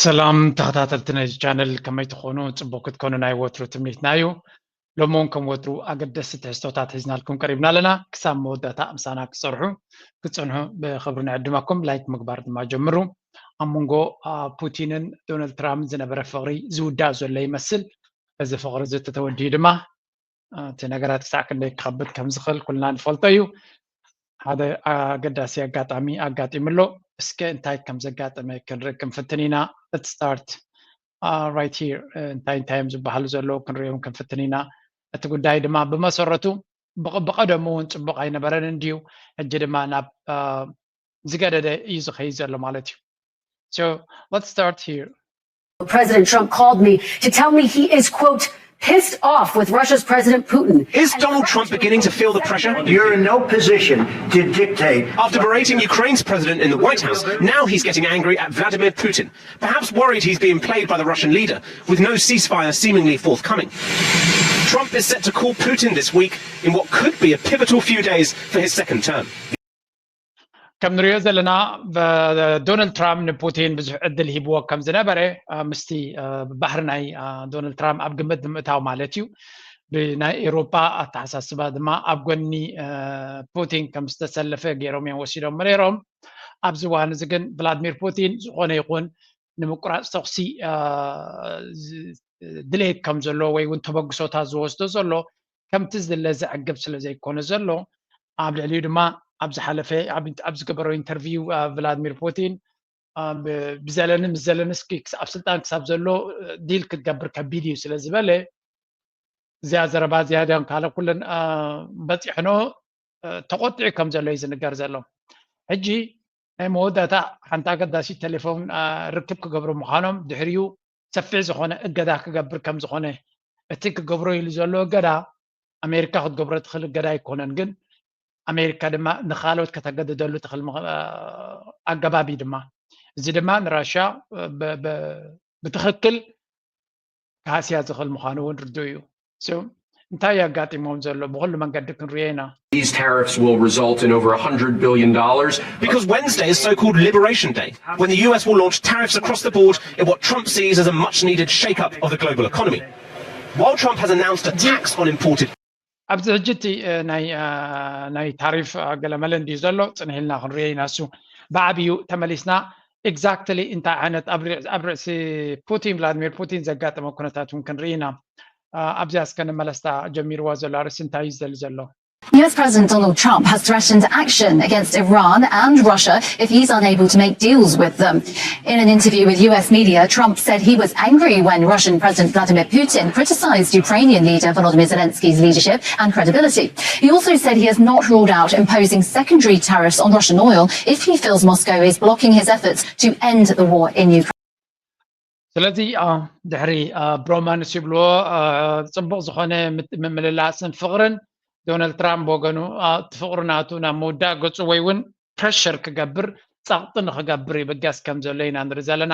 ሰላም ተኸታተልቲ ናይዚ ቻነል፣ ከመይ ትኾኑ? ጽቡቅ ክትኮኑ ናይ ወትሩ ትምኒትና እዩ። ሎሚ እውን ከም ወትሩ ኣገደስቲ ትሕዝቶታት ሒዝናልኩም ቀሪብና ኣለና። ክሳብ መወዳእታ ምሳና ክጸርሑ፣ ክጸንሑ ብኽብሪ ንዕድመኩም። ላይክ ምግባር ድማ ጀምሩ። ኣብ መንጎ፣ አ፣ ፑቲንን ዶናልድ ትራምፕ ዝነበረ ፍቕሪ ዝውዳእ ዘሎ ይመስል። እዚ ፍቕሪ እዚ ተተወዲኡ ድማ፣ አ፣ እቲ ነገራት ክሳዕ ክንደይ ክኸብድ ከም ዝኽእል ኩልና ንፈልጦ እዩ። ሓደ ኣገዳሲ ኣጋጣሚ ኣጋጢሙ ኣሎ። እስከ እንታይ ከም ዘጋጠመ ክንርኢ ክንፍትን ኢና። Let's start, አ፣ right here። እ፣ እንታይ እንታይ እዮም ዝበሃሉ ዘለዉ ክንሪኦም ክንፍትን ኢና። እቲ ጉዳይ ድማ ብመሰረቱ ብቕ-፣ ብቐደሙ እውን ጽቡቕ ኣይነበረን እንድዩ። ሕጂ ድማ ናብ፣ አ፣ ዝገደደ እዩ ዝኸይድ ዘሎ ማለት እዩ። So, let's start here. President Trump called me to tell me he is, quote, pissed off with Russia's President Putin. Is Donald Trump beginning to feel the pressure? You're in no position to dictate. After berating Ukraine's president in the White House, now he's getting angry at Vladimir Putin, perhaps worried he's being played by the Russian leader, with no ceasefire seemingly forthcoming. Trump is set to call Putin this week in what could be a pivotal few days for his second term. ከም ንሪኦ ዘለና፣ ብ-፣ ዶናልድ ትራምፕ ንፑቲን ብዙሕ ዕድል ሂብዎ ከም ዝነበረ፣ አ፣ ምስቲ፣ አ፣ ባህሪ ናይ፣ አ፣ ዶናልድ ትራምፕ ኣብ ግምት ብምእታው ማለት እዩ። ብናይ ኤውሮጳ ኣተሓሳስባ ድማ ኣብ ጎኒ፣ አ፣ ፑቲን ከም ዝተሰለፈ ገይሮም እዮም ወሲዶም ነይሮም። ኣብዚ እዋን እዚ ግን ቭላድሚር ፑቲን ዝኾነ ይኹን ንምቁራጽ ተኹሲ፣ አ፣ ዝ-፣ ድሌት ከም ዘሎ ወይ እውን ተበግሶታት ዝወስዶ ዘሎ ከምቲ ዝድለ ዘዕግብ ስለ ዘይኮነ ዘሎ፣ ኣብ ልዕሊኡ ድማ ኣብ ዝሓለፈ ኣብ፣ ኣብ ዝገበሮ ኢንተርቪው፣ አ፣ ቭላድሚር ፑቲን፣ አ፣ ብ-፣ ብዘለኒ ምስ ዘለንስኪ ክስ-፣ ኣብ ስልጣን ክሳብ ዘሎ፣ እ፣ ዲል ክትገብር ከቢድ እዩ ስለ ዝበለ፣ እዚኣ ዘረባ እዚኣ ድያ ካልእ ኩለን፣ አ፣ በጺሕኖ፣ እ፣ ተቖጢዑ ከም ዘሎ እዩ ዝንገር ዘሎ። ሕጂ ናይ መወዳእታ ሓንቲ ኣገዳሲት ቴሌፎን፣ አ፣ ርክብ ክገብሩ ምዃኖም፣ ድሕሪኡ ሰፊሕ ዝኾነ እገዳ ክገብር ከም ዝኾነ፣ እቲ ክገብሮ ኢሉ ዘሎ እገዳ ኣሜሪካ ክትገብሮ ትኽእል እገዳ ኣይኮነን፣ ግን ኣሜሪካ ድማ ንኻልኦት ከተገድደሉ ትኽእል ምኽ-፣ አ፣ ኣገባብ እዩ ድማ። እዚ ድማ ንራሽያ ብ-፣ ብ-፣ ብትኽክል ክሃስያ ዝኽእል ምዃኑ እውን ርዱእ እዩ። So፣ እንታይ ኣጋጢሞም ዘሎ ብኹሉ መንገዲ ክንሪኦ ኢና። These tariffs will result in over a hundred billion dollars. Because Wednesday is so-called Liberation Day, when the U S will launch tariffs across the board in what Trump sees as a much-needed shake-up of the global economy. While Trump has announced a tax on imported ኣብዚ ሕጂ እቲ፣ እ፣ ናይ፣ እ፣ ናይ ታሪፍ፣ እ፣ ገለመለ እንድዩ ዘሎ፣ ጽንሕ ኢልና ክንሪኦ ኢና። እሱ ብዓብዩ ተመሊስና ኤግዛክትሊ እንታይ ዓይነት ኣብ ሪ-፣ ኣብ ርእሲ ፑቲን፣ ቭላድሚር ፑቲን ዘጋጠመ ኩነታት እውን ክንርኢ ኢና። እ፣ ኣብዚኣ እስከ ንመለስታ ጀሚርዋ ዘሎ ኣርእስቲ እንታይ እዩ ዝደሊ ዘሎ? U S President Donald Trump has threatened action against Iran and Russia if he's unable to make deals with them. In an interview with U S media, Trump said he was angry when Russian President Vladimir Putin criticized Ukrainian leader Volodymyr Zelensky's leadership and credibility. He also said he has not ruled out imposing secondary tariffs on Russian oil if he feels Moscow is blocking his efforts to end the war in Ukraine. ስለዚ፣ አ፣ ድሕሪ፣ አ፣ ብሮማንስ ይብልዎ፣ አ፣ ጽቡቕ ዝኾነ ምት-፣ ምምልላስን ፍቕርን፣ ዶናልድ ትራምፕ ብወገኑ፣ አ፣ እቲ ፍቕሪ ናቱ ናብ ምውዳእ ገጹ ወይ እውን ፕረሸር ክገብር፣ ጸቕጢ ንኽገብር ይብገስ ከም ዘሎ ኢና ንርኢ ዘለና።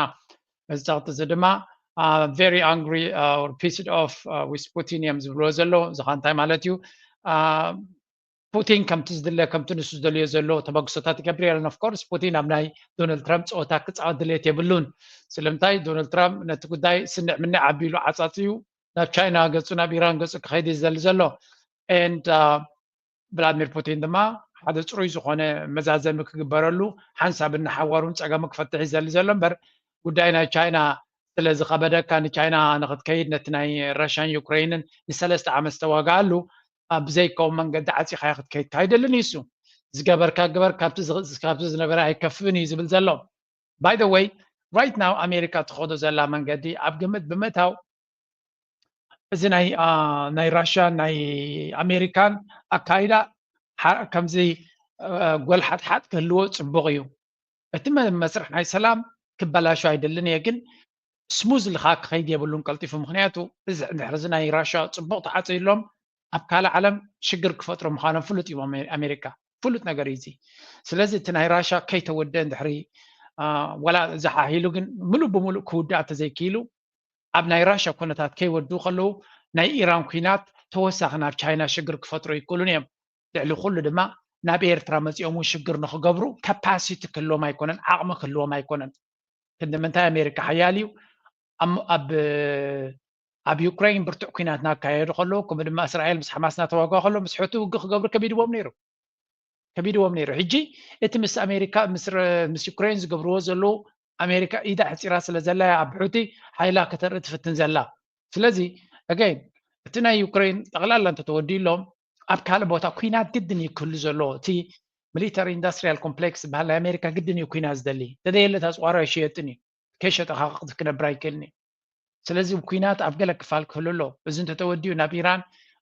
እዚ ጸቕጢ እዚ ድማ፣ አ፣ very angry፣ አ፣ or pissed off፣ አ፣ with Putin እዮም ዝብልዎ ዘለዉ። እዚ ኸኣ እንታይ ማለት እዩ? አ፣ ፑቲን ከምቲ ዝድለ፣ ከምቲ ንሱ ዝደልዮ ዘሎ ተበግሶታት ይገብር የለን። ኦፍ ኮርስ፣ ፑቲን ኣብ ናይ ዶናልድ ትራምፕ ጸወታ ክጻወት ድሌት የብሉን። ስለምንታይ? ዶናልድ ትራምፕ ነቲ ጉዳይ ስንዕ ምንዕ ኣቢሉ ዓጻጽዩ ናብ ቻይና ገጹ፣ ናብ ኢራን ገጹ ክኸይድ እዩ ዝደሊ ዘሎ። And፣ አ፣ ቭላድሚር ፑቲን ድማ ሓደ ጽሩይ ዝኾነ መዛዘሚ ክግበረሉ፣ ሓንሳብ እናሓዋሩን ጸገሙ ክፈትሕ እዩ ዝደሊ ዘሎ እምበር፣ ጉዳይ ናይ ቻይና ስለ ዝኸበደካ፣ ንቻይና ንኽትከይድ፣ ነቲ ናይ ራሽያን ዩክሬንን ንሰለስተ ዓመት ዝተዋግኣሉ፣ አ፣ ብዘይከውን መንገዲ ዓጺኻዮ ክትከይድ ኣይደልን እዩ እሱ። ዝገበርካ ግበር፣ ካብቲ ዝ-፣ ካብቲ ዝነበረ ኣይከፍእን እዩ ዝብል ዘሎ። By the way, right now ኣሜሪካ ትኸዶ ዘላ መንገዲ ኣብ ግምት ብምእታው፣ እዚ ናይ፣ አ፣ ናይ ራሽያን ናይ ኣሜሪካን ኣካይዳ ሓ-፣ ከምዚ፣ አ፣ ጎልሓጥሓጥ ክህልዎ ጽቡቕ እዩ። እቲ መ-፣ መስርሕ ናይ ሰላም ክበላሾ ኣይደልን እየ፣ ግን ስሙዝሊ ኸኣ ክኸይድ የብሉን ቀልጢፉ። ምኽንያቱ፣ እዚ እንድሕር እዚ ናይ ራሽያ ጽቡቕ ተዓጽዩሎም፣ ኣብ ካልእ ዓለም ሽግር ክፈጥሩ ምዃኖም ፍሉጥ እዩ። ኣሜ-፣ ኣሜሪካ ፍሉጥ ነገር እዩ እዚ። ስለዚ እቲ ናይ ራሽያ ከይተወደአ እንድሕሪ፣ አ፣ ዋላ ዛሓሂሉ፣ ግን ምሉእ ብምሉእ ክውዳእ እንተዘይክኢሉ፣ ኣብ ናይ ራሽያ ኩነታት ከይወድኡ ከለዉ፣ ናይ ኢራን ኲናት ተወሳኺ ናብ ቻይና ሽግር ክፈጥሩ ይክእሉን እዮም። ልዕሊ ኩሉ ድማ ናብ ኤርትራ መጺኦም እውን ሽግር ንኽገብሩ ካፓሲቲ ክህልዎም ኣይኮነን፣ ዓቕሚ ክህልዎም ኣይኮነን። ክንዲ ምንታይ ኣሜሪካ ሓያል እዩ ኣብ ኣብ ዩክሬን ብርቱዕ ኩናት እናካየዱ ከለዉ፣ ከምኡ ድማ እስራኤል ምስ ሓማስ እናተዋግኣ ከሎ፣ ምስ ሑቲ ውግእ ክገብሩ ከቢድዎም ነይሩ። ከቢድዎም ነይሩ። ሕጂ እቲ ምስ ኣሜሪካ፣ ምስ ረ-፣ ምስ ዩክሬን ዝገብርዎ ዘለዉ፣ ኣሜሪካ ኢዳ ሕጺራ ስለ ዘላ እያ ኣብ ሑቲ ሓይላ ከተርኢ ትፍትን ዘላ። ስለዚ፣ ኣገይን፣ እቲ ናይ ዩክሬን ጠቕላላ እንተተወዲኡሎም፣ ኣብ ካልእ ቦታ ኩናት ግድን እዩ ክህሉ ዘለዎ። እቲ ሚሊተሪ ኢንዳስትሪያል ኮምፕሌክስ ዝበሃል ናይ ኣሜሪካ ግድን እዩ ኩናት ዝደሊ። ተደየለት ኣጽዋሩ ኣይሽየጥን እዩ። ከይሸጠ ካብ ክነብር ኣይክእልን እዩ። ስለዚ ኩናት ኣብ ገለ ክፋል ክህሉ ኣሎ። እዚ እንተተወዲኡ ናብ ኢራን፣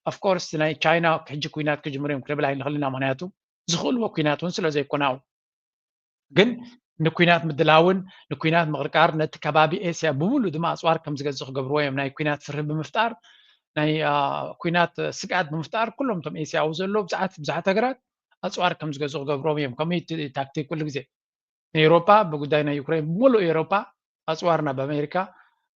ኦፍኮርስ ናይ ቻይና ሕጂ ኩናት ክጅምሩ እዮም ክነብል ኣይንኽእልን ኢና። ምኽንያቱ ዝኽእልዎ ኩናት እውን ስለ ዘይኮነ ኣብኡ። ግን ንኩናት ምድላውን ንኩናት ምቕርቃር ነቲ ከባቢ ኤስያ ብምሉእ ድማ ኣፅዋር ከም ዝገዝእ ክገብርዎ እዮም። ናይ ኩናት ፍርሂ ብምፍጣር፣ ናይ አ፣ ኩናት ስግኣት ብምፍጣር ኩሎም እቶም ኤስያ ኣብኡ ዘለዉ ብዙሓት ብዙሓት ሃገራት ኣፅዋር ከም ዝገዝኡ ክገብርዎም እዮም። ከምኡ እዩ እቲ ታክቲክ ኩሉ ግዜ። ንኤውሮጳ ብጉዳይ ናይ ዩክሬን ብምሉእ ኤውሮጳ ኣፅዋር ናብ ኣሜሪካ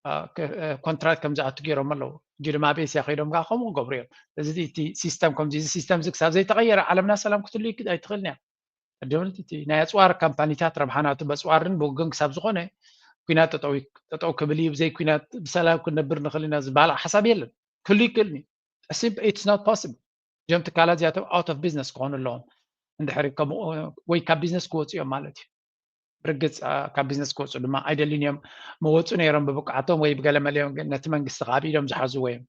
አ፣ ክ- አ፣ ኮንትራት ከም ዝኣቱ ገይሮም ኣለዉ። ሕጂ ድማ ኣብ ኤስያ ከይዶም ከዓ ከምኡ ክገብሩ እዮም። እዚ እቲ ሲስተም ከምዚ እዚ ሲስተም እዚ ክሳብ ዘይተቐየረ ዓለምና ሰላም ክትህሉ ኣይትኽእልን እያ። ቀደም እቲ ናይ ኣፅዋር ካምፓኒታት ረብሓ ናቱ በፅዋርን ብውግን ክሳብ ዝኾነ ኩናት ጠጠው ይ- ጠጠው ክብል እዩ፣ ብዘይ ኩናት ብሰላም ክንነብር ንኽእል ኢና ዝበሃል ሓሳብ የለን። ክህሉ ይክእልን እዩ። It's not possible። እዚኦም ትካላት እዚኣቶም out of business ክኾኑ ኣለዎም። እንድሕሪ ከምኡ ወይ ካብ ቢዝነስ ክወፁ እዮም ማለት እዩ። ብርግፅ አ፣ ካብ ቢዝነስ ክወፁ ድማ ኣይደልዩን እዮም። መወፁ ነይሮም ብብቅዓቶም ወይ ብገለ መሊኦም፣ ግን ነቲ መንግስቲ ከዓ ብኢዶም ዝሓዝዎ እዮም።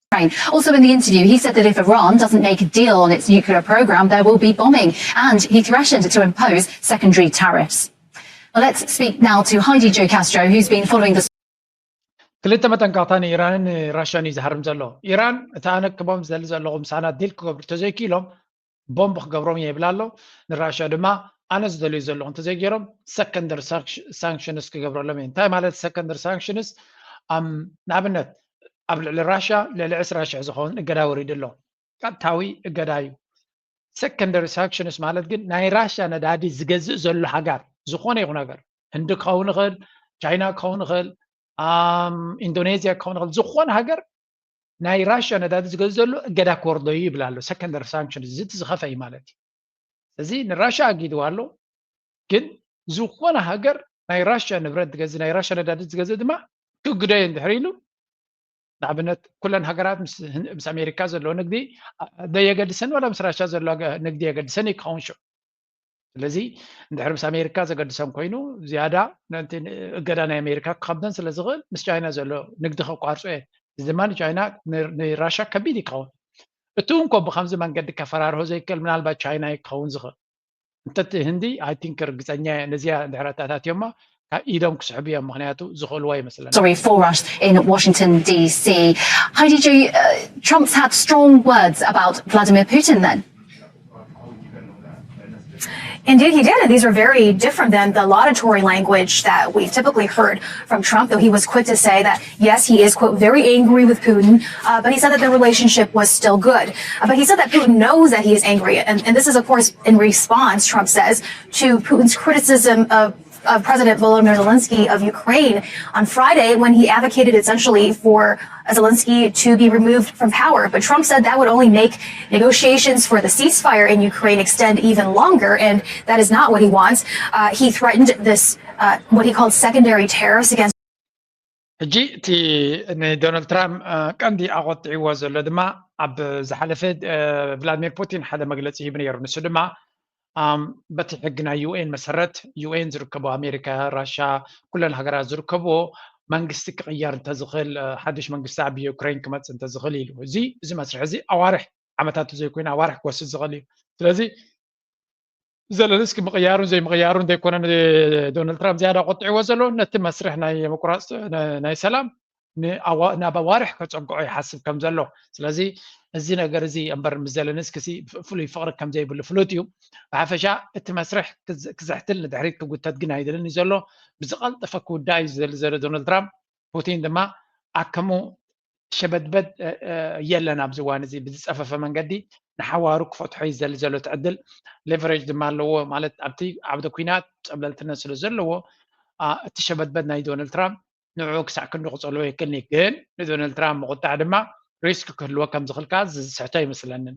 Also, in the interview, he said that if Iran doesn't make a deal on its nuclear program, there will be bombing, and he threatened to impose secondary tariffs. Well, let's speak now to Heidi Jo Castro, who's been following the ክልተ መጠንቀቕታ ንኢራንን ንራሽያን እዩ ዝሃርም ዘሎ። ኢራን እቲ ኣነ ክቦም ዝደሊ ዘለኹ ምሳና ዲል ክገብሩ ተዘይክኢሎም ቦምብ ክገብሮም እየ ይብል ኣሎ። ንራሽያ ድማ ኣነ ዝደልዩ ዘለኹ እንተዘይገይሮም ሰከንደር ሳንክሽንስ ክገብረሎም እየ። እንታይ ማለት ሰከንደር ሳንክሽንስ? ንኣብነት ኣብ ልዕሊ ራሽያ ልዕሊ ዕስራ ሽሕ ዝኸውን እገዳ ወሪዱ ኣሎ። ቀጥታዊ እገዳ እዩ። ሰከንደሪ ሳንክሽንስ ማለት ግን ናይ ራሽያ ነዳዲ ዝገዝእ ዘሎ ሃገር ዝኾነ ይኹን ሃገር፣ ህንዲ ክኸውን ይኽእል፣ ቻይና ክኸውን ይኽእል፣ ኣም፣ ኢንዶኔዝያ ክኸውን ይኽእል፣ ዝኾነ ሃገር ናይ ራሽያ ነዳዲ ዝገዝእ ዘሎ እገዳ ክወርዶ እዩ ይብል ኣሎ። ሰከንደሪ ሳንክሽንስ እዚ እቲ ዝኸፍአ እዩ ማለት እዩ። እዚ ንራሽያ ኣጊድዋ ኣሎ። ግን ዝኾነ ሃገር ናይ ራሽያ ንብረት ዝገዝእ፣ ናይ ራሽያ ነዳዲ ዝገዝእ ድማ ክግዶ እዩ እንድሕር ኢሉ፣ ንኣብነት ኩለን ሃገራት ምስ ህን- ምስ ኣሜሪካ ዘለዎ ንግዲ አ- ዘየገድሰን ዋላ ምስ ራሽያ ዘሎ ገ- ንግዲ የገድሰን እዩ ክኸውን ሽዑ። ስለዚ እንድሕር ምስ ኣሜሪካ ዘገድሰን ኮይኑ ዝያዳ ነቲ ን- እገዳ ናይ ኣሜሪካ ክኸብደን ስለ ዝኽእል ምስ ቻይና ዘሎ ንግዲ ከቋርጾ እየ። እዚ ድማ ንቻይና ን- ንራሽያ ከቢድ ይኸውን። እቲ እውን ኮ ብከምዚ መንገዲ ከፈራርሆ ዘይክእል ምናልባት ቻይና እዩ ክኸውን ዝኽእል። እንተ እቲ ህንዲ ኣይ ቲንክ ርግፀኛ እየ ነዚኣ እንድሕር ኣተኣታትዮማ ካብ ኢዶም ክስሕቡ እዮም፣ ምክንያቱ ዝኽእልዎ ይመስለና። Sorry, for us in Washington, D C. Heidi, do you, uh, Trump's had strong words about Vladimir Putin then? Indeed, he did. And these are very different than the laudatory language that we've typically heard from Trump, though he was quick to say that, yes, he is, quote, very angry with Putin, uh, but he said that the relationship was still good. Uh, but he said that Putin knows that he is angry. And, and this is, of course, in response, Trump says, to Putin's criticism of of President Volodymyr Zelensky of Ukraine on Friday when he advocated essentially for Zelensky to be removed from power. But Trump said that would only make negotiations for the ceasefire in Ukraine extend even longer, and that is not what he wants. Uh, he threatened this, uh, what he called secondary tariffs against. ሕጂ እቲ ንዶናልድ ትራምፕ አ፣ ቀንዲ ኣቆጢዕዎ ዘሎ ድማ ኣብ ዝሓለፈ አ፣ ቭላድሚር ፑቲን ሓደ መግለፂ ሂቡ ነይሩ። ንሱ ድማ ኣም፣ በቲ ሕጊ ናይ ዩ ኤን መሰረት ዩ ኤን ዝርከቦ ኣሜሪካ፣ ራሻ፣ ኩለን ሃገራት ዝርከብዎ መንግስቲ ክቕየር እንተዝኽእል አ፣ ሓድሽ መንግስቲ ኣብ ዩክሬን ክመፅእ እንተዝኽእል ኢሉ። እዚ እዚ መስርሕ እዚ ኣዋርሕ ዓመታት ዘይኮይኑ ኣዋርሕ ክወስድ ዝኽእል እዩ። ስለዚ ዘለንስኪ ምቕያሩን ዘይምቕያሩን ዘይኮነ ንዶናልድ ትራምፕ ዝያዳ ቆጥዕዎ ዘሎ ነቲ መስርሕ ናይ ምቁራፅ ናይ ሰላም ናብ ኣዋርሕ ከፀግዖ ይሓስብ ከም ዘሎ። ስለዚ እዚ ነገር እዚ እምበር ምስ ዘለንስኪ ፍሉይ ፍቕሪ ከም ዘይብሉ ፍሉጥ እዩ። ብሓፈሻ እቲ መስርሕ ክዝሕትል ንድሕሪት ክጉተት ግን ኣይደልን እዩ ዘሎ። ብዝቐልጠፈ ክውዳእ እዩ ዝደሊ ዘሎ ዶናልድ ትራምፕ። ፑቲን ድማ ኣከሙ ሸበድበድ የለን ኣብዚ እዋን እዚ ብዝፀፈፈ መንገዲ ንሓዋሩ ክፈትሖ እዩ ዝደሊ ዘሎ። እቲ ዕድል ሌቨሬጅ ድማ ኣለዎ ማለት ኣብቲ ዓውደ ኲናት ፀብለልትነት ስለ ዘለዎ እቲ ሸበድበድ ናይ ዶናልድ ትራምፕ ንዕኡ ክሳዕ ክንዲ ክፀልዎ የክእልኒ። ግን ንዶናልድ ትራምፕ ምቁጣዕ ድማ ሪስክ ክህልዎ ከም ዝኽእል ከዓ ዝስሕቶ ኣይመስለንን።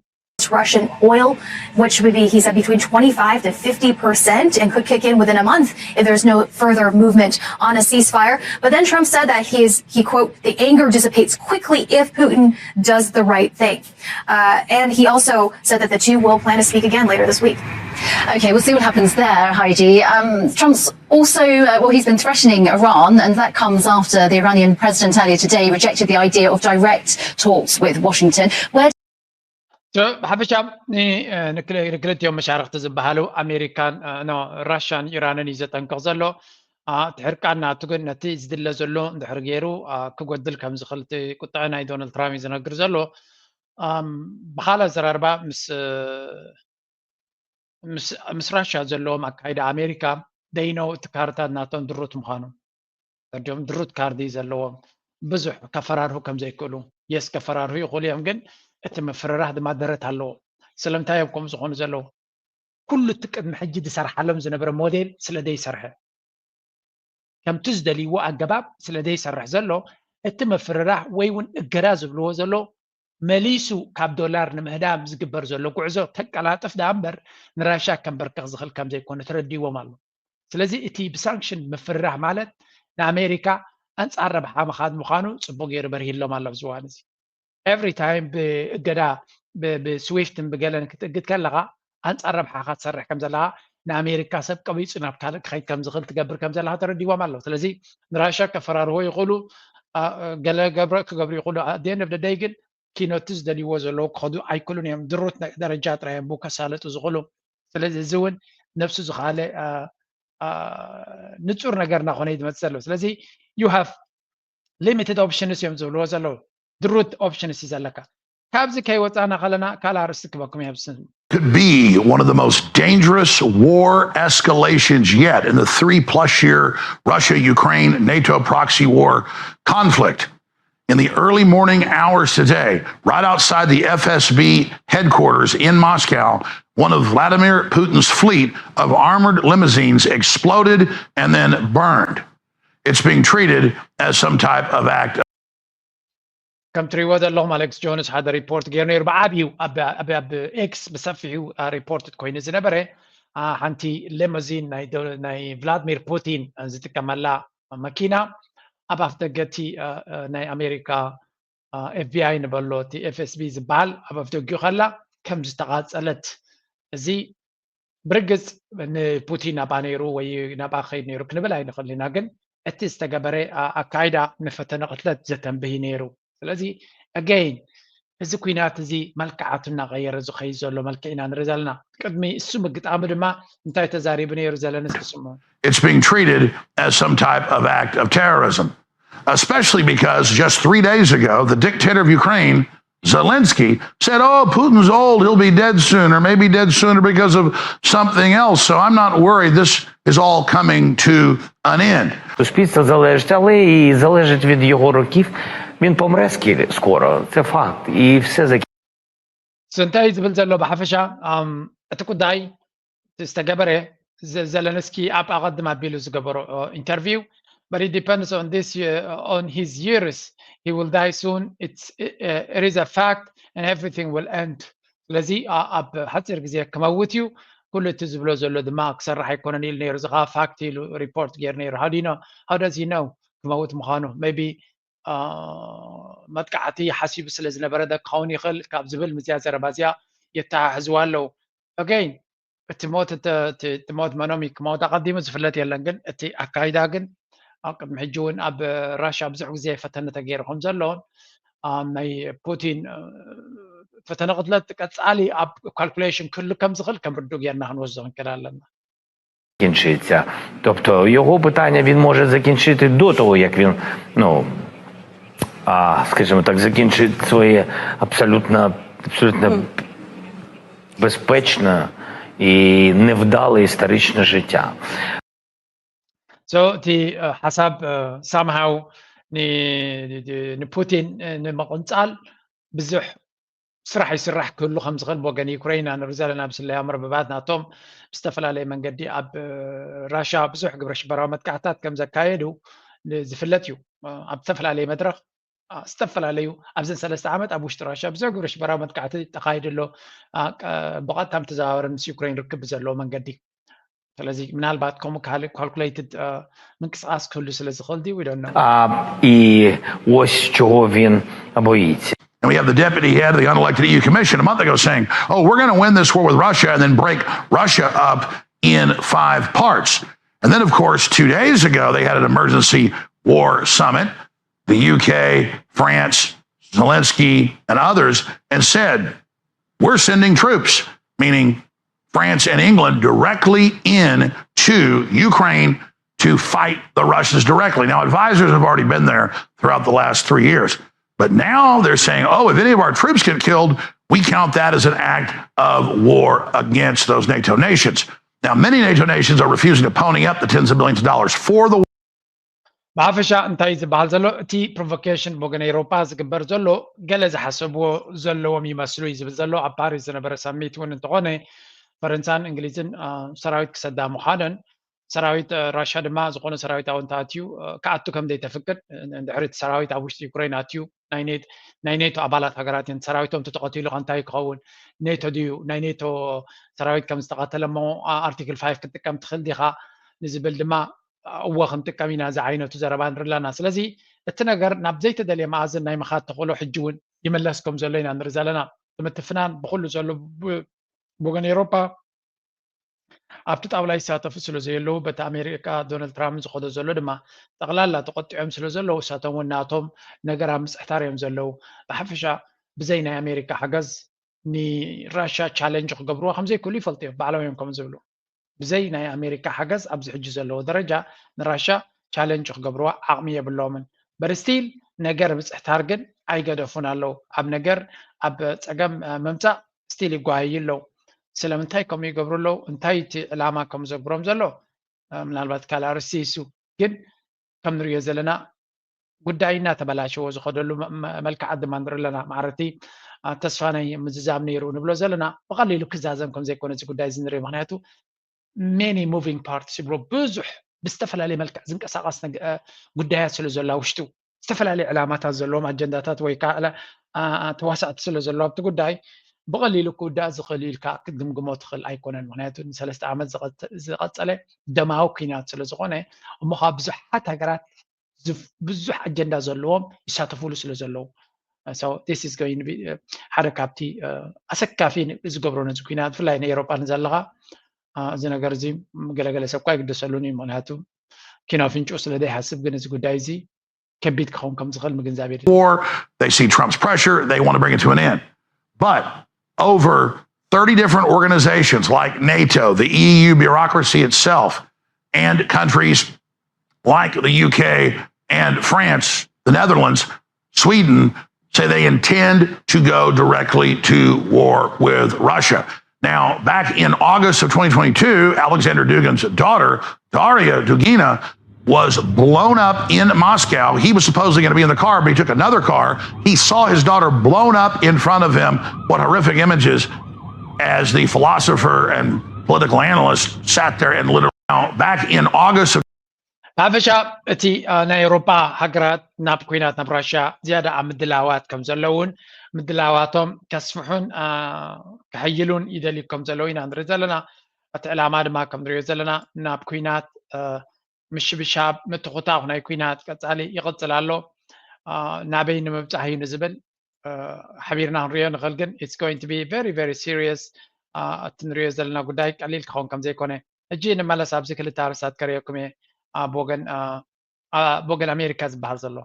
Russian oil, which would be, he said, between twenty-five to fifty percent and could kick in within a month if there's no further movement on a ceasefire. But then Trump said that he is, he, quote, "The anger dissipates quickly if Putin does the right thing." Uh, and he also said that the two will plan to speak again later this week. Okay, we'll see what happens there, Heidi. Um, Trump's also, uh, well, he's been threatening Iran, and that comes after the Iranian president earlier today rejected the idea of direct talks with Washington. Where ብሓፈሻ ንክልቲኦም መሻርክቲ ዝበሃሉ ኣሜሪካን ራሽያን ኢራንን እዩ ዘጠንቅቕ ዘሎ። እቲ ሕርቃን ናቱ ግን ነቲ ዝድለ ዘሎ እንድሕር ገይሩ ክጎድል ከም ዝኽእል እቲ ቁጥዐ ናይ ዶናልድ ትራምፕ እዩ ዝነግር ዘሎ። ብኻልእ ኣዘራርባ ምስ ምስ ራሽያ ዘለዎም ኣካይዳ ኣሜሪካ ደይነው እቲ ካርድታት ናቶም ድሩት ምዃኑ ተረዲኦም ድሩት ካርዲ ዘለዎም ብዙሕ ከፈራርሁ ከም ዘይክእሉ የስ ከፈራርሁ ይኽእሉ እዮም፣ ግን እቲ ምፍርራህ ድማ ደረት ኣለዎ። ስለምንታይ እዮም ከምኡ ዝኾኑ ዘለዉ? ኩሉ እቲ ቅድሚ ሕጂ ዝሰርሓሎም ዝነበረ ሞዴል ስለ ዘይሰርሐ ከምቲ ዝደልይዎ ኣገባብ ስለ ዘይሰርሕ ዘሎ እቲ ምፍርራህ ወይ እውን እገዳ ዝብልዎ ዘሎ መሊሱ ካብ ዶላር ንምህዳም ዝግበር ዘሎ ጉዕዞ ከቀላጥፍ ደኣ እምበር ንራሻ ከንበርክኽ ዝኽእል ከም ዘይኮነ ተረዲዎም ኣሎ። ስለዚ እቲ ብሳንክሽን ምፍርራህ ማለት ንኣሜሪካ ኣንጻር ረብሓ ምኻድ ምዃኑ ጽቡቅ ገይሩ በርሂሎም ኣሎ ኣብዚ እዋን እዚ። ኤቭሪ ታይም ብእገዳ ብስዊፍትን ብገለን ክትእግድ ከለኻ ኣንጻር ረብሓኻ ትሰርሕ ከም ዘለኻ ንኣሜሪካ ሰብ ቀቢጹ ናብ ካልእ ክኸይድ ከም ዝኽእል ትገብር ከም ዘለኻ ተረዲዎም ኣለዉ። ስለዚ ንራሻ ከፈራርሆ ይኽእሉ፣ ገለ ክገብሩ ይኽእሉ። ኣደን ደብደደይ ግን ኪኖቲ ዝደልይዎ ዘለዉ ክኸዱ ኣይክእሉን እዮም። ድሩት ደረጃ ጥራይ እዮም ከሳለጡ ዝኽእሉ። ስለዚ እዚ እውን ነብሱ ዝኸኣለ ንጹር ነገር እናኾነ እዩ ዝመፅእ ዘሎ። ስለዚ you have limited options እዮም ዝብልዎ ዘለዉ። ድሩት ኦፕሽንስ እዩ ዘለካ። ካብዚ ከይወፃና ከለና ካልእ ኣርእስቲ ክበኩም እየ። Could be one of the most dangerous war escalations yet in the three plus year Russia Ukraine NATO proxy war conflict. In the early morning hours today, right outside the F S B headquarters in Moscow, one of Vladimir Putin's fleet of armored limousines exploded and then burned. It's being treated as some type of act of ከም ትሪእዎ ዘለኹም ኣሌክስ ጆንስ ሓደ ሪፖርት ገይሩ ነይሩ። ብዓብዩ ኣብ ኤክስ ብሰፊሑ ሪፖርት ኮይኑ ዝነበረ ሓንቲ ሌሞዚን ናይ ቭላድሚር ፑቲን ዝጥቀመላ መኪና ኣብ ኣፍ ደገ እቲ ናይ ኣሜሪካ ኤፍቢኣይ ንበሎ እቲ ኤፍኤስቢ ዝበሃል ኣብ ኣፍ ደጊኡ ከላ ከም ዝተቓፀለት እዚ ብርግፅ ንፑቲን ናብኣ ነይሩ ወይ ናብኣ ክኸይድ ነይሩ ክንብል ኣይንኽእል ኢና። ግን እቲ ዝተገበረ ኣካይዳ ንፈተነ ቅትለት ዘተንብህ ነይሩ። ስለዚ ኣገይን እዚ ኩናት እዚ መልክዓቱ እናቐየረ ዝኸይድ ዘሎ መልክዕ ኢና ንርኢ ዘለና። ቅድሚ እሱ ምግጣሙ ድማ እንታይ ተዛሪቡ ነይሩ ዘለንስኪ ስምዑ። It's being treated as some type of act of terrorism, especially because just three days ago, the dictator of Ukraine, Zelensky, said, "Oh, Putin's old. He'll be dead soon, or maybe dead sooner because of something else. So I'm not worried. This is all coming to an end." Суспільство залежить, але і залежить від його років. Він помре скоро, це факт. І все закінчиться. እንታይ ዝብል ዘሎ ብሓፈሻ እቲ ጉዳይ ዝተገበረ ዘለንስኪ ኣብ ኣቐድም ኣቢሉ ዝገበሮ ኢንተርቪው፣ but it depends on this on his years. He will die soon. It's it is a fact and everything will end. ስለዚ ኣብ ሓፂር ግዜ ክመውት እዩ። ኩሉ እቲ ዝብሎ ዘሎ ድማ ክሰርሕ ኣይኮነን ኢሉ ነይሩ። እዚ ከዓ ፋክት ኢሉ ሪፖርት ገይሩ ነይሩ። How do you know? How does he know ክመውት ምዃኑ? Maybe መጥቃዕቲ ሓሲቡ ስለ ዝነበረ ዶ ክኸውን ይኽእል ካብ ዝብል ምስዚኣ ዘረባ እዚኣ የተሓሕዝዋ ኣለዉ። ኣገይን እቲ ሞት እቲ ሞት መኖም ክመውት ኣቐዲሙ ዝፍለጥ የለን፣ ግን እቲ ኣካይዳ ግን ኣብ ቅድሚ ሕጂ እውን ኣብ ራሻ ብዙሕ ግዜ ፈተነ ተገይሩ ከም ዘሎን ናይ ፑቲን ፈተነ ቅትለት ቀፃሊ ኣብ ካልኩሌሽን ክህሉ ከም ዝኽእል ከም ርዱእ ጌርና ክንወስዶ ክንክእል ኣለና። Закінчиться. Тобто його питання він може закінчити до того, як він, ну, а, скажімо так, закінчить своє абсолютно, абсолютно безпечне і невдале історичне життя. So እቲ ሓሳብ ሳምሃው ንፑቲን ንምቕንፃል ብዙሕ ስራሕ ይስራሕ ክህሉ ከም ዝኽእል ብወገን ዩክሬን ኢና ንርኢ ዘለና። ብስለያ መርበባት ናቶም ብዝተፈላለየ መንገዲ ኣብ ራሻ ብዙሕ ግብረ ሽበራዊ መጥቃዕታት ከም ዘካየዱ ዝፍለጥ እዩ። ኣብ ዝተፈላለየ መድረኽ ዝተፈላለዩ ኣብዘን ሰለስተ ዓመት ኣብ ውሽጢ ራሽያ ብዙሕ ግብረ ሽበራዊ መጥቃዕቲ ተኻይዱ ኣሎ። ብቐጥታን ተዘዋወረን ምስ ዩክሬን ርክብ ብዘለዎ መንገዲ። ስለዚ ምናልባት ከምኡ ካልኩሌትድ ምንቅስቃስ ክህሉ ስለ ዝኽእል ድዩ? We don't know. І ось чого він боїться. And we have the deputy head of the unelected E U Commission a month ago saying, oh, we're going to win this war with Russia and then break Russia up in five parts. And then, of course, two days ago, they had an emergency war summit. The U K, France, Zelensky, and others, and said, we're sending troops, meaning France and England, directly in to Ukraine to fight the Russians directly. Now, advisors have already been there throughout the last three years. But now they're saying, oh, if any of our troops get killed, we count that as an act of war against those NATO nations. Now, many NATO nations are refusing to pony up the tens of billions of dollars for the ብሓፈሻ እንታይ እዩ ዝበሃል ዘሎ? እቲ ፕሮቮኬሽን ብወገን ኤውሮጳ ዝግበር ዘሎ ገለ ዝሓሰብዎ ዘለዎም ይመስሉ እዩ ዝብል ዘሎ። ኣብ ፓሪስ ዝነበረ ሳሚት እውን እንተኾነ ፈረንሳን እንግሊዝን ሰራዊት ክሰዳ ምዃነን ሰራዊት ራሻ ድማ ዝኾነ ሰራዊት ኣወንታ ኣትዩ ክኣቱ ከም ዘይተፍቅድ፣ እንድሕሪ እቲ ሰራዊት ኣብ ውሽጢ ዩክሬን ኣትዩ ናይ ኔቶ ኣባላት ሃገራት እየን ሰራዊቶም ተተቐቲሉ ከ እንታይ ክኸውን? ኔቶ ድዩ ናይ ኔቶ ሰራዊት ከም ዝተቐተለ እሞ ኣርቲክል ፋይቭ ክትጥቀም ትኽእል ዲኻ ንዝብል ድማ እወ ክንጥቀም ኢና ዝዓይነቱ ዘረባ ንርኢ ኣለና። ስለዚ እቲ ነገር ናብ ዘይተደልየ መኣዝን ናይ ምኻድ ተኽእሎ ሕጂ እውን ይምለስ ከም ዘሎ ኢና ንርኢ ዘለና። እቲ ምትፍናን ብኩሉ ዘሎ ብወገን ኤውሮፓ ኣብቲ ጣውላ ይሳተፉ ስለ ዘየለዉ በቲ ኣሜሪካ ዶናልድ ትራምፕ ዝኸዶ ዘሎ ድማ ጠቕላላ ተቆጢዖም ስለ ዘለዉ እሳቶም እውን ናቶም ነገር ኣብ ምፅሕታር እዮም ዘለዉ። ብሓፈሻ ብዘይ ናይ ኣሜሪካ ሓገዝ ንራሻ ቻለንጅ ክገብርዋ ከምዘይክእሉ ይፈልጡ እዮም። ባዕሎም እዮም ከም ዝብሉ ብዘይ ናይ ኣሜሪካ ሓገዝ ኣብዚ ሕጂ ዘለዎ ደረጃ ንራሻ ቻለንጅ ክገብርዋ ዓቕሚ የብሎምን። በርስቲል ነገር ምፅሕታር ግን ኣይገደፉን ኣለዉ። ኣብ ነገር ኣብ ፀገም ምምፃእ ስቲል ይጓሃዩ ኣለዉ። ስለምንታይ ከምኡ ይገብሩ ኣለዉ? እንታይ እቲ ዕላማ ከም ዘግብሮም ዘሎ ምናልባት ካልእ ኣርእስቲ እዩ። ግን ከም ንሪኦ ዘለና ጉዳይ እናተበላሸወ ዝኸደሉ መልክዓት ድማ ንርኢ ኣለና። ማዕረቲ ተስፋ ናይ ምዝዛም ነይሩ ንብሎ ዘለና ብቐሊሉ ክዛዘም ከም ዘይኮነ እዚ ጉዳይ እዚ ንርኢ። ምክንያቱ ሜኒ ሙቪንግ ፓርትስ ይብሎ ብዙሕ ብዝተፈላለየ መልክዕ ዝንቀሳቐስ ጉዳያት ስለ ዘሎ ውሽጡ ዝተፈላለየ ዕላማታት ዘለዎም ኣጀንዳታት ወይ ከዓ ተዋሳእቲ ስለ ዘሎ ኣብቲ ጉዳይ ብቐሊሉ ክውዳእ ዝኽእል ኢልካ ክትግምግሞ ትኽእል ኣይኮነን። ምክንያቱ ንሰለስተ ዓመት ዝቐፀለ ደማዊ ኩናት ስለ ዝኾነ እሞ ከዓ ብዙሓት ሃገራት ብዙሕ ኣጀንዳ ዘለዎም ይሳተፉሉ ስለ ዘለዉ ሓደ ካብቲ ኣሰካፊ ዝገብሮ ነዚ ኩናት ብፍላይ ንኤሮጳ ንዘለኻ እዚ ነገር እዚ ገለገለ ሰብ እኳ ይግደሰሉን እዩ። ምክንያቱ ኪኖ ፍንጩ ስለ ዘይሓስብ ግን እዚ ጉዳይ እዚ ከቢድ ክኸውን ከም ዝኽእል ምግንዛብ የድሊ። War, they see Trump's pressure, they want to bring it to an end. But over thirty different organizations like NATO, the E U bureaucracy itself, and countries like the U K and France, the Netherlands, Sweden, say they intend to go directly to war with Russia. Now, back in August of twenty twenty-two, Alexander Dugin's daughter, Daria Dugina, was blown up in Moscow. He was supposedly going to be in the car, but he took another car. He saw his daughter blown up in front of him. What horrific images as the philosopher and political analyst sat there and literally. Now, back in August of ብሓፈሻ እቲ ናይ ኤውሮጳ ሃገራት ናብ ኩናት ናብ ራሽያ ዝያዳ ኣብ ምድላዋት ከም ዘለውን ምድላዋቶም ከስፍሑን ከሕይሉን ይደልዩ ከም ዘለዉ ኢና ንርኢ ዘለና። እቲ ዕላማ ድማ ከም ንሪኦ ዘለና ናብ ኩናት ምሽብሻብ ምትኹታኹ ናይ ኩናት ቀፃሊ ይቕፅል ኣሎ። ናበይ ንምብፃሕ እዩ ንዝብል ሓቢርና ክንሪኦ ንኽእል ግን it's going to be very very serious። እቲ ንሪኦ ዘለና ጉዳይ ቀሊል ክኸውን ከም ዘይኮነ ሕጂ ንመለስ ኣብዚ ክልተ ኣርስታት ከርእየኩም እየ። ብወገን ኣሜሪካ ዝበሃል ዘሎ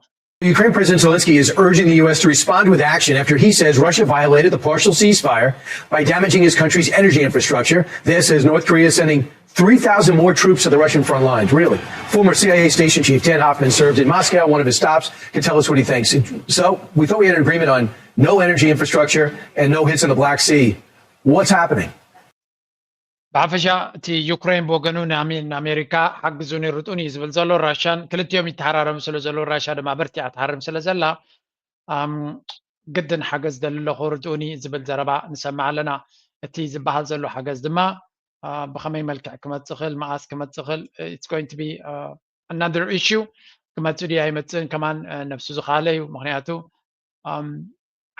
Ukraine President Zelensky is urging the U S to respond with action after he says Russia violated the partial ceasefire by damaging his country's energy infrastructure. This as North Korea is sending three thousand more troops to the Russian front lines. Really? Former C I A station chief Ted Hoffman served in Moscow. One of his stops can tell us what he thinks. So we thought we had an agreement on no energy infrastructure and no hits in the Black Sea. What's happening? ብሓፈሻ እቲ ዩክሬን ብወገኑ ንኣሜሪካ ሓግዙኒ ርድኡኒ እዩ ዝብል ዘሎ። ራሻን ክልቲኦም ይተሃራረሙ ስለ ዘለዉ ራሻ ድማ በርቲዓ ትሃርም ስለ ዘላ ግድን ሓገዝ ደሊ ኣለኹ ርድኡኒ ዝብል ዘረባ ንሰምዕ ኣለና። እቲ ዝበሃል ዘሎ ሓገዝ ድማ ብኸመይ መልክዕ ክመፅእ ክእል መኣስ ክመፅእ ክእል it's going to be another issue። ክመፅእ ድዩ ኣይመፅእን ከማን ነብሱ ዝኻለ እዩ። ምክንያቱ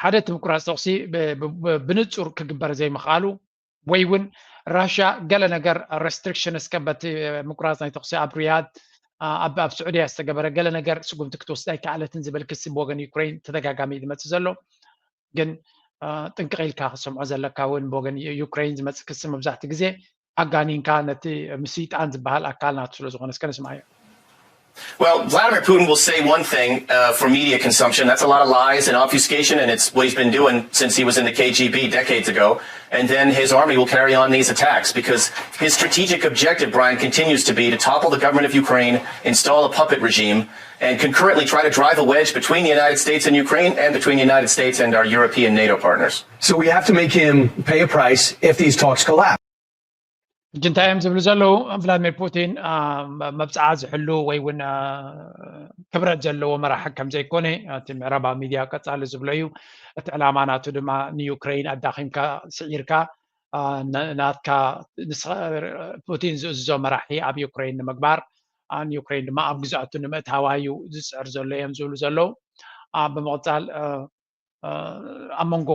ሓደ እቲ ምቁራፅ ተኩሲ ብንፁር ክግበር ዘይምኽኣሉ ወይ እውን ራሽያ ገለ ነገር ሬስትሪክሽን እስከ በቲ ምቁራፅ ናይ ተኩሲ ኣብ ሪያድ ኣብ ስዑድያ ዝተገበረ ገለ ነገር ስጉምቲ ክትወስድ ኣይከኣለትን ዝብል ክሲ ብወገን ዩክሬን ተደጋጋሚ ዝመፅእ ዘሎ። ግን ጥንቅቕ ኢልካ ክሰምዖ ዘለካ እውን ብወገን ዩክሬን ዝመፅእ ክሲ መብዛሕትኡ ግዜ ኣጋኒንካ ነቲ ምስይጣን ዝበሃል ኣካል ናቱ ስለ ዝኾነ እስከ ንስምዓዮ። Well, Vladimir Putin will say one thing uh, for media consumption. That's a lot of lies and obfuscation, and it's what he's been doing since he was in the K G B decades ago. And then his army will carry on these attacks because his strategic objective, Brian, continues to be to topple the government of Ukraine, install a puppet regime, and concurrently try to drive a wedge between the United States and Ukraine and between the United States and our European NATO partners. So we have to make him pay a price if these talks collapse. ሕጂ እንታይ እዮም ዝብሉ ዘለዉ? ቭላድሚር ፑቲን መብፅዓ ዝሕሉ ወይ እውን ክብረት ዘለዎ መራሒ ከም ዘይኮነ እቲ ምዕራባዊ ሚድያ ቀፃሊ ዝብሎ እዩ። እቲ ዕላማ ናቱ ድማ ንዩክሬን ኣዳኺምካ ስዒርካ ናትካ ፑቲን ዝእዝዞ መራሒ ኣብ ዩክሬን ንምግባር ንዩክሬን ድማ ኣብ ግዛቱ ንምእታዋ እዩ ዝፅዕር ዘሎ እዮም ዝብሉ ዘለዉ። ብምቕፃል ኣብ መንጎ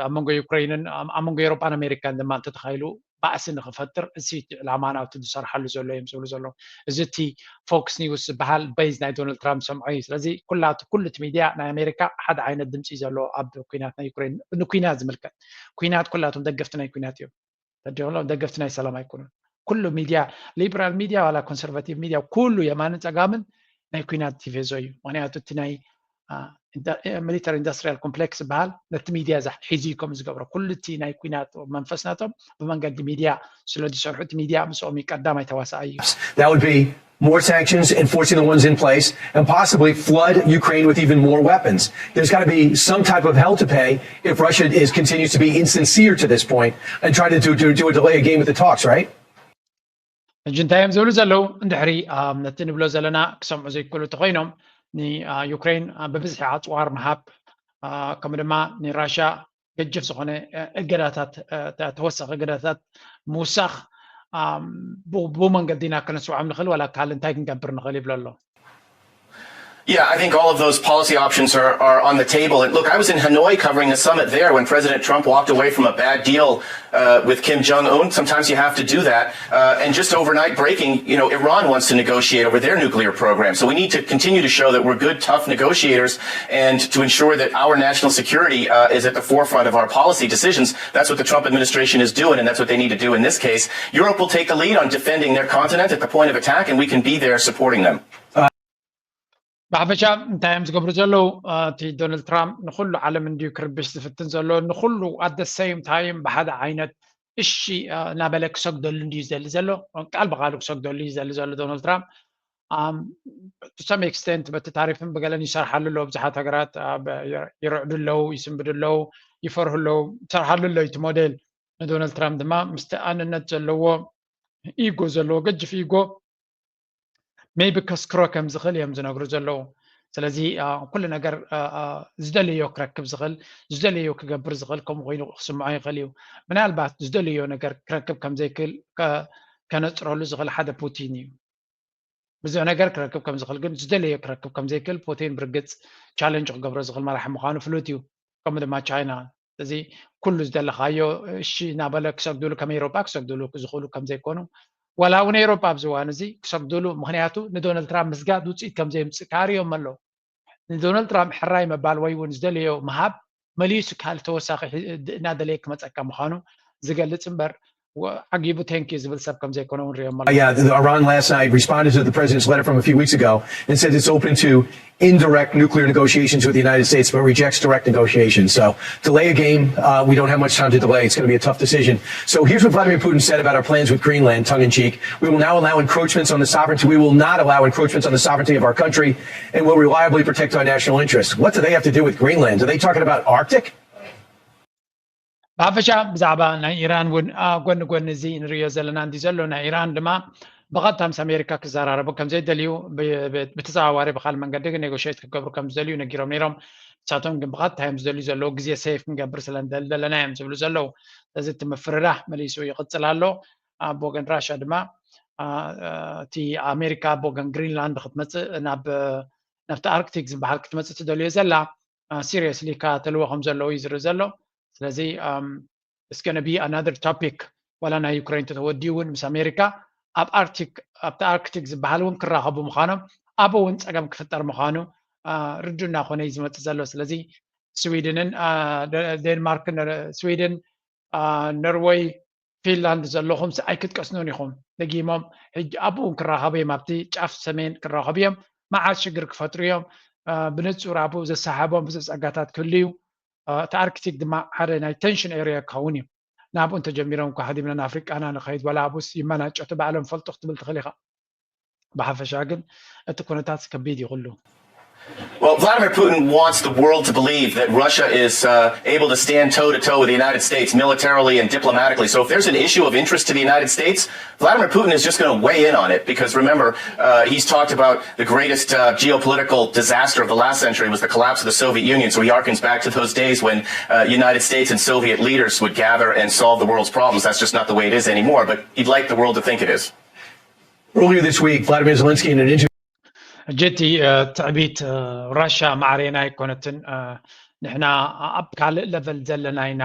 ኣብ መንጎ ዩክሬንን ኣብ መንጎ ኤሮፓን ኣሜሪካን ድማ እንተተኻኢሉ ባእሲ ንክፈጥር እዚ ዕላማ ናብቲ ዝሰርሓሉ ዘሎ እዮም ዝብሉ ዘለዉ። እዚ እቲ ፎክስ ኒውስ ዝበሃል በይዝ ናይ ዶናልድ ትራምፕ ሰምዖ እዩ። ስለዚ ኩላቱ ኩሉ እቲ ሚድያ ናይ ኣሜሪካ ሓደ ዓይነት ድምፂ እዩ ዘለዎ ኣብ ኩናት ናይ ዩክሬን ንኩናት ዝምልከት። ኩናት ኩላቶም ደገፍቲ ናይ ኩናት እዮም። ተዲሎ ደገፍቲ ናይ ሰላም ኣይኮኑን። ኩሉ ሚድያ ሊበራል ሚድያ ዋላ ኮንሰርቫቲቭ ሚድያ ኩሉ የማንን ፀጋምን ናይ ኩናት ቲቬዞ እዩ። ምክንያቱ እቲ ናይ ሚሊተሪ ኢንዱስትሪያል ኮምፕሌክስ ዝበሃል ነቲ ሚድያ ሒዙ እዩ ከምኡ ዝገብሮ። ኩሉ እቲ ናይ ኩናት መንፈስ ናቶም ብመንገዲ ሚድያ ስለ ዝሰርሑ እቲ ሚድያ ምስኦም እዩ ቀዳማይ ተዋሳኣይ እዩ። That would be more sanctions, enforcing the ones in place, and possibly flood Ukraine with even more weapons. There's got to be some type of hell to pay if Russia is continues to be insincere to this point and try to do, do, do a delay a game with the talks, right? ሕጂ እንታይ እዮም ዝብሉ ዘለዉ? እንድሕሪ ነቲ ንብሎ ዘለና ክሰምዑ ዘይክእሉ እንተኮይኖም ንዩክሬን ብብዝሒ ኣፅዋር ምሃብ ከምኡ ድማ ንራሽያ ገጅፍ ዝኾነ እገዳታት ተወሳኺ እገዳታት ምውሳኽ ብኡ መንገዲ ኢና ከነስውዖም ንኽእል ዋላ ካልእ እንታይ ክንገብር ንኽእል ይብሎ ኣሎ። Yeah, I think all of those policy options are, are on the table. And look, I was in Hanoi covering the summit there when President Trump walked away from a bad deal uh, with Kim Jong Un. Sometimes you have to do that. Uh, and just overnight breaking, you know, Iran wants to negotiate over their nuclear program. So we need to continue to show that we're good, tough negotiators and to ensure that our national security uh, is at the forefront of our policy decisions. That's what the Trump administration is doing, and that's what they need to do in this case. Europe will take the lead on defending their continent at the point of attack, and we can be there supporting them. ብሓፈሻ እንታይ እዮም ዝገብሩ ዘለዉ? እቲ ዶናልድ ትራምፕ ንኩሉ ዓለም እንድዩ ክርብሽ ዝፍትን ዘሎ፣ ንኩሉ ኣደ ሰይም ታይም ብሓደ ዓይነት እሺ እናበለ ክሰግደሉ እንድዩ ዝደሊ ዘሎ። ቃል ብቃሉ ክሰግደሉ እዩ ዝደሊ ዘሎ ዶናልድ ትራምፕ። To some extent በቲ ታሪፍን ብገለን ይሰርሓሉ ኣለዉ። ብዙሓት ሃገራት ይርዕዱ ኣለዉ፣ ይስንብዱ ኣለዉ፣ ይፈርሁ ኣለዉ፣ ይሰርሓሉ ኣለዉ። እቲ ሞዴል ንዶናልድ ትራምፕ ድማ ምስቲ ኣንነት ዘለዎ ኢጎ ዘለዎ ገጅፍ ኢጎ maybe ከስክሮ ከም ዝኽእል እዮም ዝነግሩ ዘለዉ። ስለዚ ኩሉ ነገር ዝደለዮ ክረክብ ዝኽእል፣ ዝደለዮ ክገብር ዝኽእል ከምኡ ኮይኑ ክስምዖ ይኽእል እዩ። ምናልባት ዝደለዮ ነገር ክረክብ ከም ዘይክእል ከነፅረሉ ዝኽእል ሓደ ፑቲን እዩ። ብዙሕ ነገር ክረክብ ከም ዝኽእል ግን ዝደለዮ ክረክብ ከም ዘይክእል ፑቲን ብርግፅ ቻለንጅ ክገብሮ ዝኽእል መራሒ ምዃኑ ፍሉጥ እዩ። ከምኡ ድማ ቻይና እዚ ኩሉ ዝደለኻዮ እሺ እናበለ ክሰግድሉ ከም ኤሮጳ ክሰግድሉ ዝኽእሉ ከም ዘይኮኑ ዋላ እውን ኤሮጳ ኣብዚ እዋን እዚ ክሰግድሉ ምክንያቱ ንዶናልድ ትራምፕ ምስጋድ ውፅኢት ከም ዘየምፅእ ካርዮም ኣለዉ። ንዶናልድ ትራምፕ ሕራይ ምባል ወይ እውን ዝደለዮ ምሃብ መሊሱ ካልእ ተወሳኺ እናደለየ ክመፀካ ምዃኑ ዝገልፅ እምበር ዓጊቡ ቴንኪ ዝብል ሰብ ከም ዘይኮነ እውን ሪኦም ኣለዉ። Yeah, Iran last night responded to the president's letter from a few weeks ago and said it's open to indirect nuclear negotiations with the United States, but rejects direct negotiations. So delay a game. Uh, we don't have much time to delay. It's going to be a tough decision. So here's what Vladimir Putin said about our plans with Greenland, tongue in cheek. We will now allow encroachments on the sovereignty. We will not allow encroachments on the sovereignty of our country, and we'll reliably protect our national interests. What do they have to do with Greenland? Are they talking about Arctic? ብሓፈሻ ብዛዕባ ናይ ኢራን እውን ጎኒ ጎኒ እዚ ንሪኦ ዘለና እንዲ ዘሎ ናይ ኢራን ድማ ብቐጥታ ምስ ኣሜሪካ ክዘራረቡ ከም ዘይደልዩ ብተዘዋዋሪ ብካል መንገዲ ኔጎሽት ክገብሩ ከም ዝደልዩ ነጊሮም ነይሮም። ንሳቶም ግን ብቐጥታ እዮም ዝደልዩ ዘለዉ ግዜ ሴፍ ክንገብር ስለ ንደሊ ዘለና እዮም ዝብሉ ዘለዉ። ስለዚ እቲ ምፍርራህ መሊሱ ይቕፅል ኣሎ። ኣብ ወገን ራሽያ ድማ እቲ ኣሜሪካ ብወገን ግሪንላንድ ክትመፅእ ናብ ናብቲ ኣርክቲክ ዝበሃል ክትመፅእ ትደልዮ ዘላ ሲሪየስሊ ይከታተልዎ ከም ዘለዉ እዩ ዝርኢ ዘሎ። ስለዚ it's gonna be another topic። ዋላ ናይ ዩክሬን ተተወዲኡ እውን ምስ ኣሜሪካ ኣብ ኣርክቲክ ኣብቲ ኣርክቲክ ዝበሃል እውን ክራኸቡ ምዃኖም፣ ኣብኡ እውን ፀገም ክፍጠር ምዃኑ ርዱእ እናኾነ እዩ ዝመፅእ ዘሎ። ስለዚ ስዊድንን ዴንማርክን፣ ስዊድን፣ ኖርወይ፣ ፊንላንድ ዘለኹም ኣይክትቀስኑን ኢኹም። ደጊሞም ሕጂ ኣብኡ እውን ክራኸቡ እዮም፣ ኣብቲ ጫፍ ሰሜን ክራኸቡ እዮም። መዓት ሽግር ክፈጥሩ እዮም። ብንፁር ኣብኡ ዘሰሓቦም ብዙሕ ፀጋታት ክህሉ እዩ። እቲ ኣርክቲክ ድማ ሓደ ናይ ቴንሽን ኤሪያ ክኸውን እዩ። ናብኡ እንተጀሚሮም እኳ ሃዲምና ንኣፍሪቃና ንኸይድ፣ ዋላ ኣብኡስ ይመናጨቱ ባዕሎም ፈልጡ ክትብል ትኽእል ኢኻ። ብሓፈሻ ግን እቲ ኩነታት ከቢድ እዩ ኩሉ። Well, Vladimir Putin wants the world to believe that Russia is uh, able to stand toe to toe with the United States militarily and diplomatically. So, if there's an issue of interest to the United States, Vladimir Putin is just going to weigh in on it because remember, uh, he's talked about the greatest uh, geopolitical disaster of the last century was the collapse of the Soviet Union. So, he harkens back to those days when uh, United States and Soviet leaders would gather and solve the world's problems. That's just not the way it is anymore, but he'd like the world to think it is. Earlier this week, Vladimir Zelensky, in an interview, ሕጂ እቲ ትዕቢት ራሻ ማዕሬና ኣይኮነትን። ንሕና ኣብ ካልእ ለቨል ዘለና ኢና።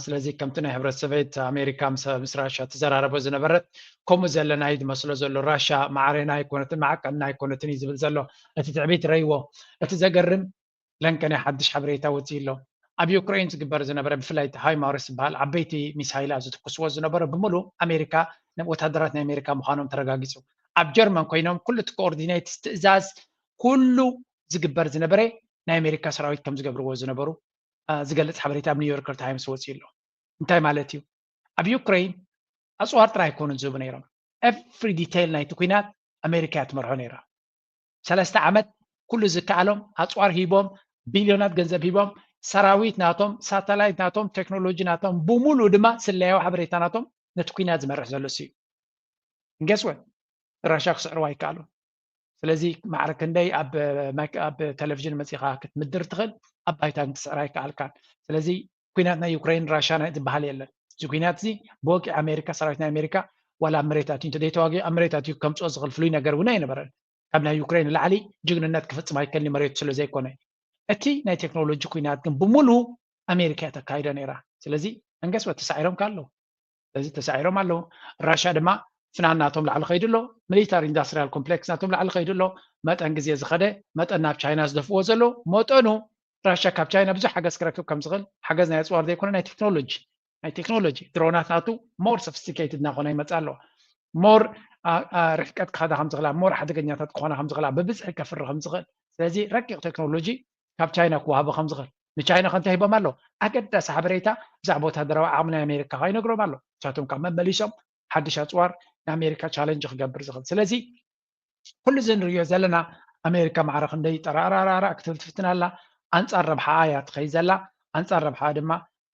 ስለዚ ከምቲ ናይ ሕብረት ሶቬት ኣሜሪካ ምስ ራሻ ትዘራረቦ ዝነበረት ከምኡ ዘለና እዩ ዝመስሎ ዘሎ። ራሻ ማዕሬና ኣይኮነትን፣ ማዕቀንና ኣይኮነትን እዩ ዝብል ዘሎ። እቲ ትዕቢት ረይዎ። እቲ ዘገርም ለንከ ናይ ሓድሽ ሓበሬታ ወፂኡ ኣሎ። ኣብ ዩክሬን ዝግበር ዝነበረ ብፍላይ እቲ ሃይማርስ ዝበሃል ዓበይቲ ሚሳይላት ዝትኩስዎ ዝነበሩ ብምሉእ ኣሜሪካ ወታደራት ናይ ኣሜሪካ ምዃኖም ተረጋጊፁ። ኣብ ጀርመን ኮይኖም ኩሉ እቲ ኮኦርዲኔት ትእዛዝ ኩሉ ዝግበር ዝነበረ ናይ ኣሜሪካ ሰራዊት ከም ዝገብርዎ ዝነበሩ ዝገልፅ ሓበሬታ ኣብ ኒውዮርከር ታይምስ ወፂኡ ኣሎ። እንታይ ማለት እዩ? ኣብ ዩክሬን ኣፅዋር ጥራይ ኣይኮኑን ዝህቡ ነይሮም። ኤቭሪ ዲቴይል ናይቲ ኩናት ኣሜሪካ እያ ትመርሖ ነይራ። ሰለስተ ዓመት ኩሉ ዝከኣሎም ኣፅዋር ሂቦም፣ ቢልዮናት ገንዘብ ሂቦም፣ ሰራዊት ናቶም፣ ሳተላይት ናቶም፣ ቴክኖሎጂ ናቶም፣ ብሙሉ ድማ ስለያዊ ሓበሬታ ናቶም ነቲ ኩናት ዝመርሕ ዘሎ እሱ እዩ። ንገስወ ራሻ ክስዕርዋ ይከኣሉ። ስለዚ ማዕረ ክንደይ ኣብ ቴሌቪዥን መፂኻ ክትምድር ትኽእል፣ ኣብ ባይታ ግን ክትስዕራ ይከኣልካን። ስለዚ ኩናት ናይ ዩክሬን ራሻ ዝበሃል የለን። እዚ ኩናት እዚ ብወግዒ ኣሜሪካ፣ ሰራዊት ናይ ኣሜሪካ ዋላ ኣብ መሬት ኣትዩ እንተዘይተዋጊኡ ኣብ መሬት ኣትዩ ከምፅኦ ዝኽእል ፍሉይ ነገር እውን ኣይነበረን። ካብ ናይ ዩክሬን ንላዕሊ ጅግንነት ክፍፅም ኣይከልኒ መሬቱ ስለ ዘይኮነ። እቲ ናይ ቴክኖሎጂ ኩናት ግን ብምሉ ኣሜሪካ እያ ተካይዶ ነይራ። ስለዚ መንገስበት ተሳዒሮም ከ ኣለዉ። ስለዚ ተሳዒሮም ኣለዉ። ራሻ ድማ ፍናን ናቶም ላዕሊ ከይዱ ኣሎ። ሚሊታሪ ኢንዳስትሪያል ኮምፕሌክስ ናቶም ላዕሊ ከይዱ ኣሎ። መጠን ግዜ ዝኸደ መጠን ናብ ቻይና ዝደፍዎ ዘለዉ መጠኑ ራሻ ካብ ቻይና ብዙሕ ሓገዝ ክረክብ ከም ዝኽእል ሓገዝ ናይ ኣፅዋር ዘይኮነ ናይ ቴክኖሎጂ ናይ ቴክኖሎጂ ድሮናት ናቱ ሞር ሶፊስቲኬትድ እናኾነ ይመፅእ ኣለዋ። ሞር ርሕቀት ክኸዳ ከም ዝኽእላ ሞር ሓደገኛታት ክኾና ከም ዝኽእላ ብብዝሒ ከፍሪ ከም ዝኽእል ስለዚ ረቂቕ ቴክኖሎጂ ካብ ቻይና ክወሃቦ ከም ዝኽእል ንቻይና ከ እንታይ ሂቦም ኣለዉ? ኣገዳሲ ሓበሬታ ብዛዕባ ወታደራዊ ዓቕሚ ናይ ኣሜሪካ ከይነግሮም ኣሎ። ንሳቶም ካብ መመሊሶም ሓድሽ ኣፅዋር ንኣሜሪካ ቻለንጅ ክገብር ዝኽእል ስለዚ ኩሉ እዚ ንሪኦ ዘለና ኣሜሪካ ማዕረ ክንደይ ጠራራራራ ክትብል ትፍትን ኣላ። ኣንፃር ረብሓኣ እያ ትኸይድ ዘላ። ኣንፃር ረብሓኣ ድማ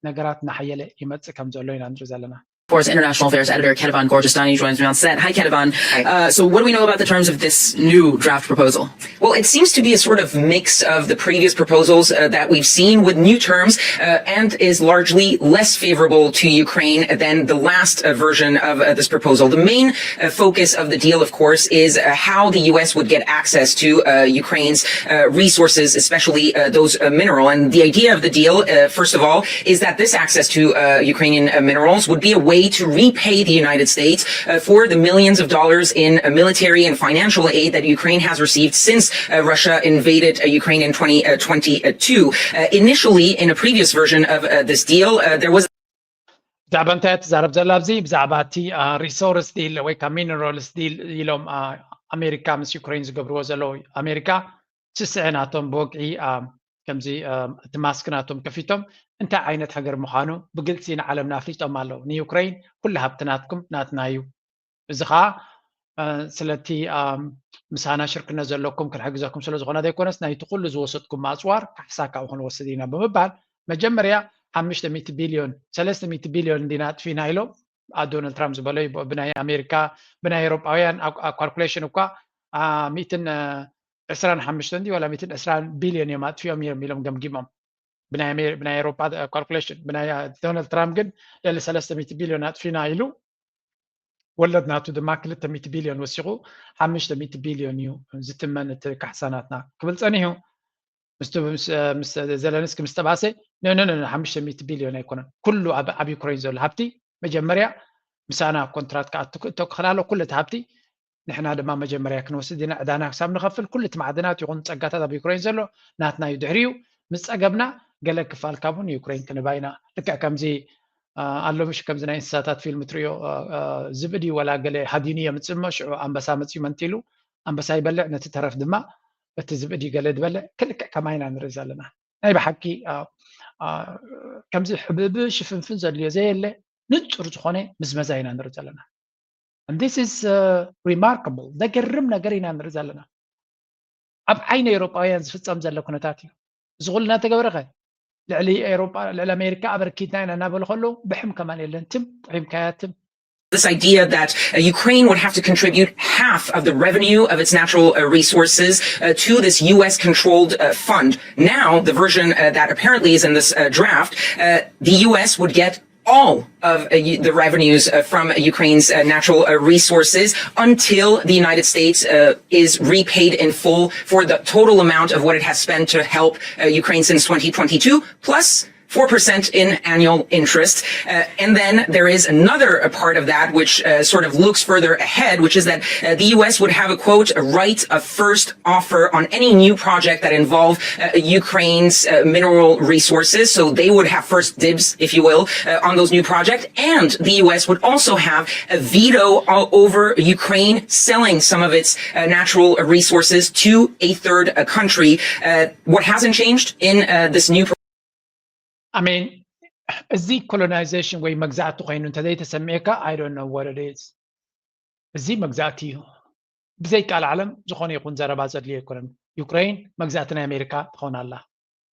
ነገራት እናሓየለ ይመፅእ ከም ዘሎ ኢና ንርኢ ዘለና። Foreign International Affairs editor Kedevan Gorjestani joins me on set. Hi, Kedevan. Uh, so, what do we know about the terms of this new draft proposal? Well, it seems to be a sort of mix of the previous proposals uh, that we've seen with new terms uh, and is largely less favorable to Ukraine than the last uh, version of uh, this proposal. The main uh, focus of the deal, of course, is uh, how the U S would get access to uh, Ukraine's uh, resources, especially uh, those uh, mineral. And the idea of the deal, uh, first of all, is that this access to uh, Ukrainian uh, minerals would be a way to repay the United States uh, for the millions of dollars in uh, military and financial aid that Ukraine has received since uh, Russia invaded uh, Ukraine in twenty twenty-two. Uh, initially, in a previous version of uh, this deal, uh, there was ብዛዕባ እንታይ ትዛረብ ዘላ ኣብዚ ብዛዕባ እቲ ሪሶርስ ዲል ወይ ከዓ ሚነራልስ ዲል ኢሎም ኣሜሪካ ምስ ዩክሬን ዝገብርዎ ዘለዉ ኣሜሪካ ስስዐ ናቶም ብወግዒ ከምዚ እቲ ማስክ ናቶም ከፊቶም እንታይ ዓይነት ሃገር ምዃኑ ብግልፂ ንዓለምና ኣፍሊጦም ኣለዉ። ንዩክሬን ኩሉ ሃብቲ ናትኩም ናትና እዩ። እዚ ከዓ ስለቲ ምሳና ሽርክነት ዘለኩም ክንሕግዘኩም ስለ ዝኾነ ዘይኮነስ ናይቲ ኩሉ ዝወሰድኩም ኣፅዋር ካሕሳ ካብኡ ክንወስድ ኢና ብምባል መጀመርያ ሓሙሽተ ሚእቲ ቢልዮን ሰለስተ ሚእቲ ቢልዮን እንዲና ኣጥፊና ኢሎም ኣብ ዶናልድ ትራምፕ ዝበሎ ብናይ ኣሜሪካ ብናይ ኤሮጳውያን ካልኩሌሽን እኳ ሚእትን ዕስራን ሓሙሽተን ድዩ ዋላ ሚእትን ዕስራን ቢልዮን እዮም ኣጥፊኦም እዮም ኢሎም ገምጊሞም። ብናይ ኤሮጳ ካልኩሌሽን ብናይ ዶናልድ ትራምፕ ግን ልዕሊ ሰለስተ ሚእቲ ቢልዮን ኣጥፊና ኢሉ ወለድ ናቱ ድማ ክልተ ሚእቲ ቢልዮን ወሲኹ ሓሙሽተ ሚእቲ ቢልዮን እዩ ዝትመን እቲ ካሕሳ ናትና ክብል ጸኒሑ። ምስ ዘለንስኪ ምስ ተባሰ ሓሙሽተ ሚእቲ ቢልዮን ኣይኮነን ኩሉ ኣብ ዩክሬን ዘሎ ሃብቲ መጀመርያ ምሳና ኮንትራት ክኣቱ ክእቶ ክኽላሎ ኩሉ እቲ ሃብቲ ንሕና ድማ መጀመርያ ክንወስድ ኢና ዕዳና ክሳብ ንኸፍል ኩሉ እቲ ማዕድናት ይኹን ጸጋታት ኣብ ዩክሬን ዘሎ ናትና እዩ ድሕሪኡ ምስ ጸገብና ገለ ክፋል ካብኡ ንዩክሬን ክንባ ኢና ልክዕ ከምዚ ኣሎ ምሽ ከምዚ ናይ እንስሳታት ፊልም ትሪኦ ዝብኢ ወላ ገለ ሃዲኑ የምፅእ እሞ ሽዑ ኣንበሳ መፅዩ መንቲሉ ኣንበሳ ይበልዕ ነቲ ተረፍ ድማ እቲ ዝብኢ ገለ ዝበልዕ ክልክዕ ከማይና ንርኢ ዘለና ናይ ብሓቂ ከምዚ ሕብእብ ሽፍንፍን ዘድልዮ ዘየለ ንፁር ዝኾነ ምዝመዛ ኢና ንርኢ ዘለና this is remarkable ዘገርም ነገር ኢና ንርኢ ዘለና ኣብ ዓይኒ ኤውሮጳውያን ዝፍፀም ዘሎ ኩነታት እዩ እዚ ኩሉ እናተገበረ ከ ልዕሊ ኤውሮጳ ልዕሊ ኣሜሪካ ኣበርኪትና ኢና እናበሉ ከለዉ ብሕም ከማን የለን ትም ጥሒምካያ ትም this idea that uh, Ukraine would have to contribute half of the revenue of its natural uh, resources uh, to this U S controlled uh, fund. Now, the version uh, that apparently is in this uh, draft, uh, the U S would get all of uh, the revenues uh, from Ukraine's uh, natural uh, resources until the United States uh, is repaid in full for the total amount of what it has spent to help uh, Ukraine since twenty twenty-two, plus four percent in annual interest. Uh, and then there is another uh, part of that which uh, sort of looks further ahead, which is that uh, the U S would have a quote, a right of first offer on any new project that involve uh, Ukraine's uh, mineral resources. So they would have first dibs, if you will, uh, on those new projects. And the U S would also have a veto over Ukraine selling some of its uh, natural resources to a third uh, country. Uh, what hasn't changed in uh, this new I mean, እዚ colonization ወይ መግዛእቲ ኮይኑ እንተዘይተሰሚዕካ I don't know what it is እዚ መግዛእቲ እዩ ብዘይ ቃል ዓለም ዝኾነ ይኹን ዘረባ ዘድልዮ ኣይኮነን ዩክሬን መግዛእቲ ናይ ኣሜሪካ ትኸውን ኣላ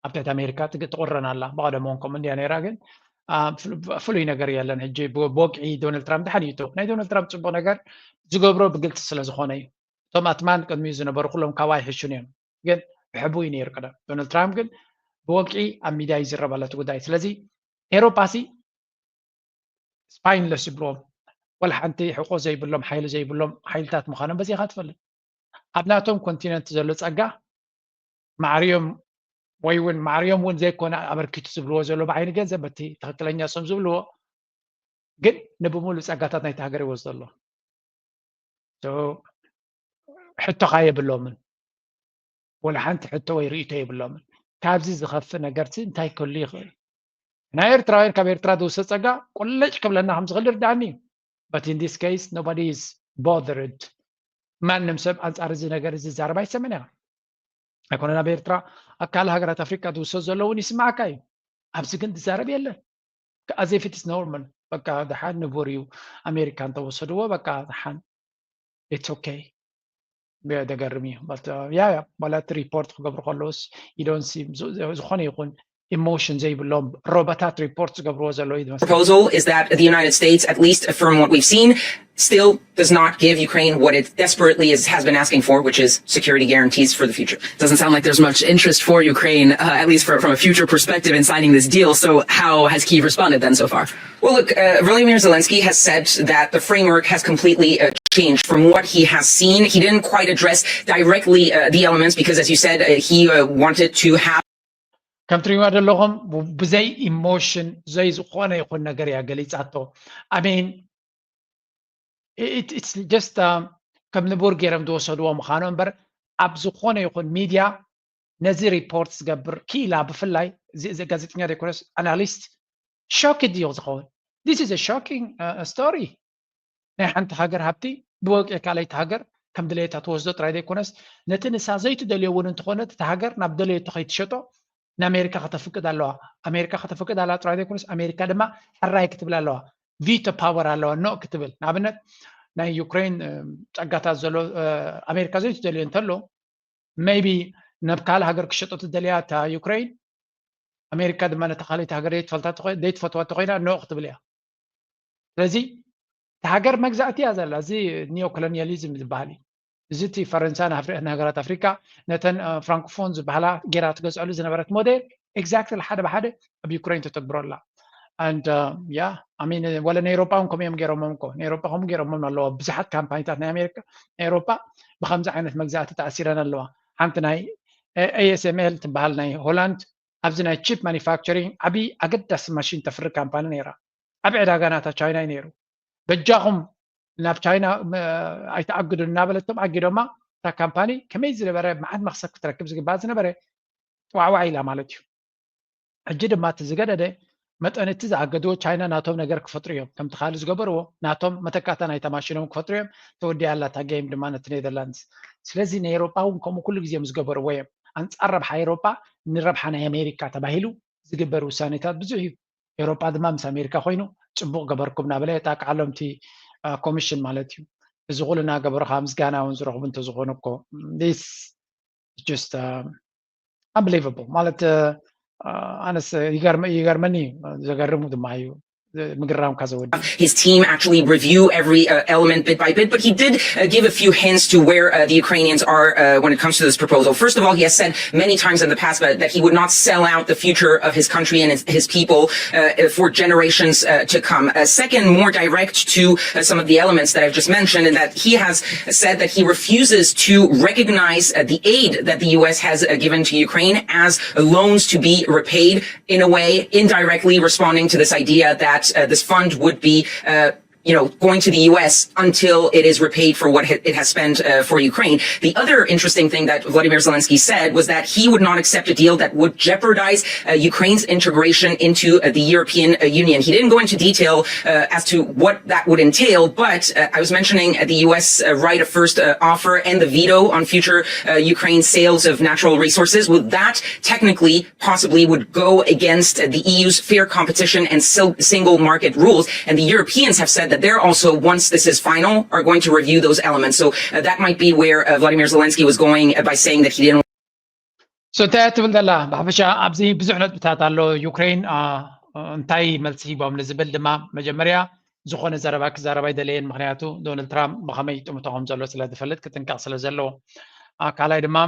ኣብ ትሕቲ ኣሜሪካ ትቁረን ኣላ ብቐደም እውን ከምኡ እንድያ ነይራ ግን ፍሉይ ነገር የለን ሕጂ ብወግዒ ዶናልድ ትራምፕ ድሓን ይእቶ ናይ ዶናልድ ትራምፕ ፅቡቅ ነገር ዝገብሮ ብግልፂ ስለ ዝኾነ እዩ እቶም ኣትማን ቅድሚኡ ዝነበሩ ኩሎም ካብኣ ይሕሹን እዮም ግን ብሕቡ እዩ ነይሩ ቀደም ዶናልድ ትራምፕ ግን ብወግዒ ኣብ ሚድያ ይዝረብ ኣሎ እቲ ጉዳይ ስለዚ ኤሮፓ ሲ spineless ይብልዎም ወላ ሓንቲ ሕቆ ዘይብሎም ሓይሊ ዘይብሎም ሓይልታት ምዃኖም በዚኻ ትፈልጥ ኣብ ናቶም ኮንቲነንት ዘሎ ጸጋ ማዕርዮም ወይ እውን ማዕርዮም እውን ዘይኮነ ኣበርኪቱ ዝብልዎ ዘሎ ብዓይኒ ገንዘብ በቲ ትኽክለኛ እሶም ዝብልዎ ግን ንብሙሉ ጸጋታት ናይቲ ሃገር ይወስዶ ኣሎ ሕቶኻ የብሎምን ወላ ሓንቲ ሕቶ ወይ ርእቶ የብሎምን ካብዚ ዝኸፍእ ነገርሲ እንታይ ክህሉ ይኽእል ናይ ኤርትራውያን ካብ ኤርትራ ዝውሰድ ጸጋ ቁልጭ ክብለና ከም ዝኽእል ይርዳእኒ እዩ but in this case nobody is bothered ማንም ሰብ ኣንጻር እዚ ነገር እዚ ዛረብ ኣይሰምን ኢኻ ኣይኮነን ኣብ ኤርትራ ኣብ ካልእ ሃገራት ኣፍሪቃ ዝውሰድ ዘሎ እውን ይስማዓካ እዩ ኣብዚ ግን ዝዛረብ የለን as if it's normal በቃ ደሓን ንቡር እዩ ኣሜሪካ እንተወሰድዎ በቃ ደሓን it's okay ደገርም እዩ ያ ያ ማለት ሪፖርት ክገብሩ ከለውስ you don't see ዝኾነ ይኹን ኢሞሽን ዘይብሎም ሮቦታት ሪፖርት ዝገብርዎ ዘለዉ እዩ ዝመስል proposal is that the United States, at least from what we've seen, still does not give Ukraine what it desperately is, has been asking for, which is security guarantees for the future. Doesn't sound like there's much interest for Ukraine, uh, at least for, from a future perspective, in signing this deal. So how has Kyiv responded then so far? Well, look, uh, Volodymyr Zelensky has said that the framework has completely uh, changed from what he has seen. He didn't quite address directly uh, the elements because, as you said, uh, he uh, wanted to have ከም ትሪእዋ ዘለኹም ብዘይ ኢሞሽን ዘይ ዝኾነ ይኹን ነገር እያ ገሊፃቶ ኣሜን just ከም ንቡር ገይሮም ዝወሰድዎ ምዃኑ እምበር ኣብ ዝኾነ ይኹን ሚድያ ነዚ ሪፖርት ዝገብር ክኢላ ብፍላይ ጋዜጠኛ ዘይኮነስ ኣናሊስት ሾክድ እዩ ዝኸውን this is shocking story ናይ ሓንቲ ሃገር ሃብቲ ብወግዒ ካልኣይቲ ሃገር ከም ድሌታ ትወስዶ ጥራይ ዘይኮነስ ነቲ ንሳ ዘይትደልዮ እውን እንተኾነት እቲ ሃገር ናብ ደለየቶ ከይትሸጦ ንኣሜሪካ ከተፍቅድ ኣለዋ ኣሜሪካ ከተፍቅድ ኣለዋ ጥራይ ዘይኮነስ ኣሜሪካ ድማ ሕራይ ክትብል ኣለዋ ቪቶ ፓወር ኣለዋ ኖ ክትብል ንኣብነት ናይ ዩክሬን ጸጋታት ዘሎ ኣሜሪካ ዘይትደልዮ እንተሎ maybe ናብ ካልእ ሃገር ክሸጦ ትደልያ እታ ዩክሬን ኣሜሪካ ድማ ነታ ካልኣይቲ ሃገር ዘይትፈልታ ዘይትፈትዋ ተኮይና ኖ ክትብል እያ ስለዚ እቲ ሃገር መግዛእቲ እያ ዘላ እዚ ኒዮ ኮሎኒያሊዝም ዝበሃል እዩ እዚ እቲ ፈረንሳ ንሃገራት ኣፍሪካ ነተን ፍራንኮፎን ዝበሃላ ጌራ ትገዝዐሉ ዝነበረት ሞዴል exactly ሓደ ብሓደ ኣብ ዩክሬን ተተግብሮ ኣላ and yeah I mean ወለ ናይ ኤሮጳ እውን ከምኡ እዮም ገይሮሞም እኮ ናይ ኤሮጳ ከምኡ ገይሮሞም ኣለዎ ብዙሓት ካምፓኒታት ናይ ኣሜሪካ ናይ ኤሮጳ ብከምዚ ዓይነት መግዛእቲ ተኣሲረን ኣለዋ ሓንቲ ናይ ASML ትበሃል ናይ ሆላንድ ኣብዚ ናይ chip manufacturing ዓብዪ ኣገዳሲ ማሽን ተፍሪ ካምፓኒ ነይራ ኣብ ዕዳጋ ናታ ቻይና እዩ ነይሩ በጃኹም ናብ ቻይና ኣይተኣግዱ እናበለቶም ኣጊዶማ እታ ካምፓኒ ከመይ ዝነበረ መዓት መክሰብ ክትረክብ ዝግባእ ዝነበረ ዋዕዋዕ ኢላ ማለት እዩ ሕጂ ድማ እቲ ዝገደደ መጠን እቲ ዝኣገድዎ ቻይና ናቶም ነገር ክፈጥሩ እዮም ከምቲ ካልእ ዝገበርዎ ናቶም መተካእታ ናይታ ማሽኖም ክፈጥሩ እዮም ተወዲኣ ኣላ እታ game ድማ ነቲ ኔዘርላንድስ ስለዚ ናይ ኤሮጳ እውን ከምኡ ኩሉ ግዜ ዝገበርዎ እዮም ኣንጻር ረብሓ ኤሮጳ ንረብሓ ናይ ኣሜሪካ ተባሂሉ ዝግበር ውሳኔታት ብዙሕ እዩ ኤሮጳ ድማ ምስ ኣሜሪካ ኮይኑ ጽቡቕ ገበርኩም እናበለ የጣቅዓሎም እቲ ኮሚሽን ማለት እዩ እዚ ኩሉ እናገበሩ ከዓ ምስጋና እውን ዝረኽቡ እንተዝኾኑ እኮ this just unbelievable ማለት ኣነስ ይገርመኒ ዘገርሙ ድማ እዩ ምግራምካ ዘወዲ his team actually review every uh, element bit by bit, but he did uh, give a few hints to where uh, the Ukrainians are uh, when it comes to this proposal. First of all, he has said many times in the past that, that he would not sell out the future of his country and his, his people uh, for generations uh, to come. Uh, second, more direct to uh, some of the elements that I've just mentioned, and that he has said that he refuses to recognize uh, the aid that the U S has uh, given to Ukraine as loans to be repaid in a way, indirectly responding to this idea that uh, this fund would be uh, you know, going to the U S until it is repaid for what it has spent uh, for Ukraine. The other interesting thing that Vladimir Zelensky said was that he would not accept a deal that would jeopardize uh, Ukraine's integration into uh, the European uh, Union. He didn't go into detail uh, as to what that would entail, but uh, I was mentioning uh, the U S uh, right of first uh, offer and the veto on future uh, Ukraine sales of natural resources. Well, that technically possibly would go against the E U's fair competition and single market rules. And the Europeans have said that they're also, once this is final, are going to review those elements. So uh, that might be where uh, Vladimir Zelensky was going uh, by saying that he didn't. So እንታይ ትብል ዘላ ብሓፈሻ ኣብዚ ብዙሕ ነጥብታት ኣሎ ዩክሬን እንታይ መልሲ ሂቦም ንዝብል ድማ መጀመርያ ዝኾነ ዘረባ ክዛረብ ኣይደለየን ምክንያቱ ዶናልድ ትራምፕ ብኸመይ ይጥምቶ ከም ዘሎ ስለ ዝፈልጥ ክጥንቀቕ ስለ ዘለዎ ካልኣይ ድማ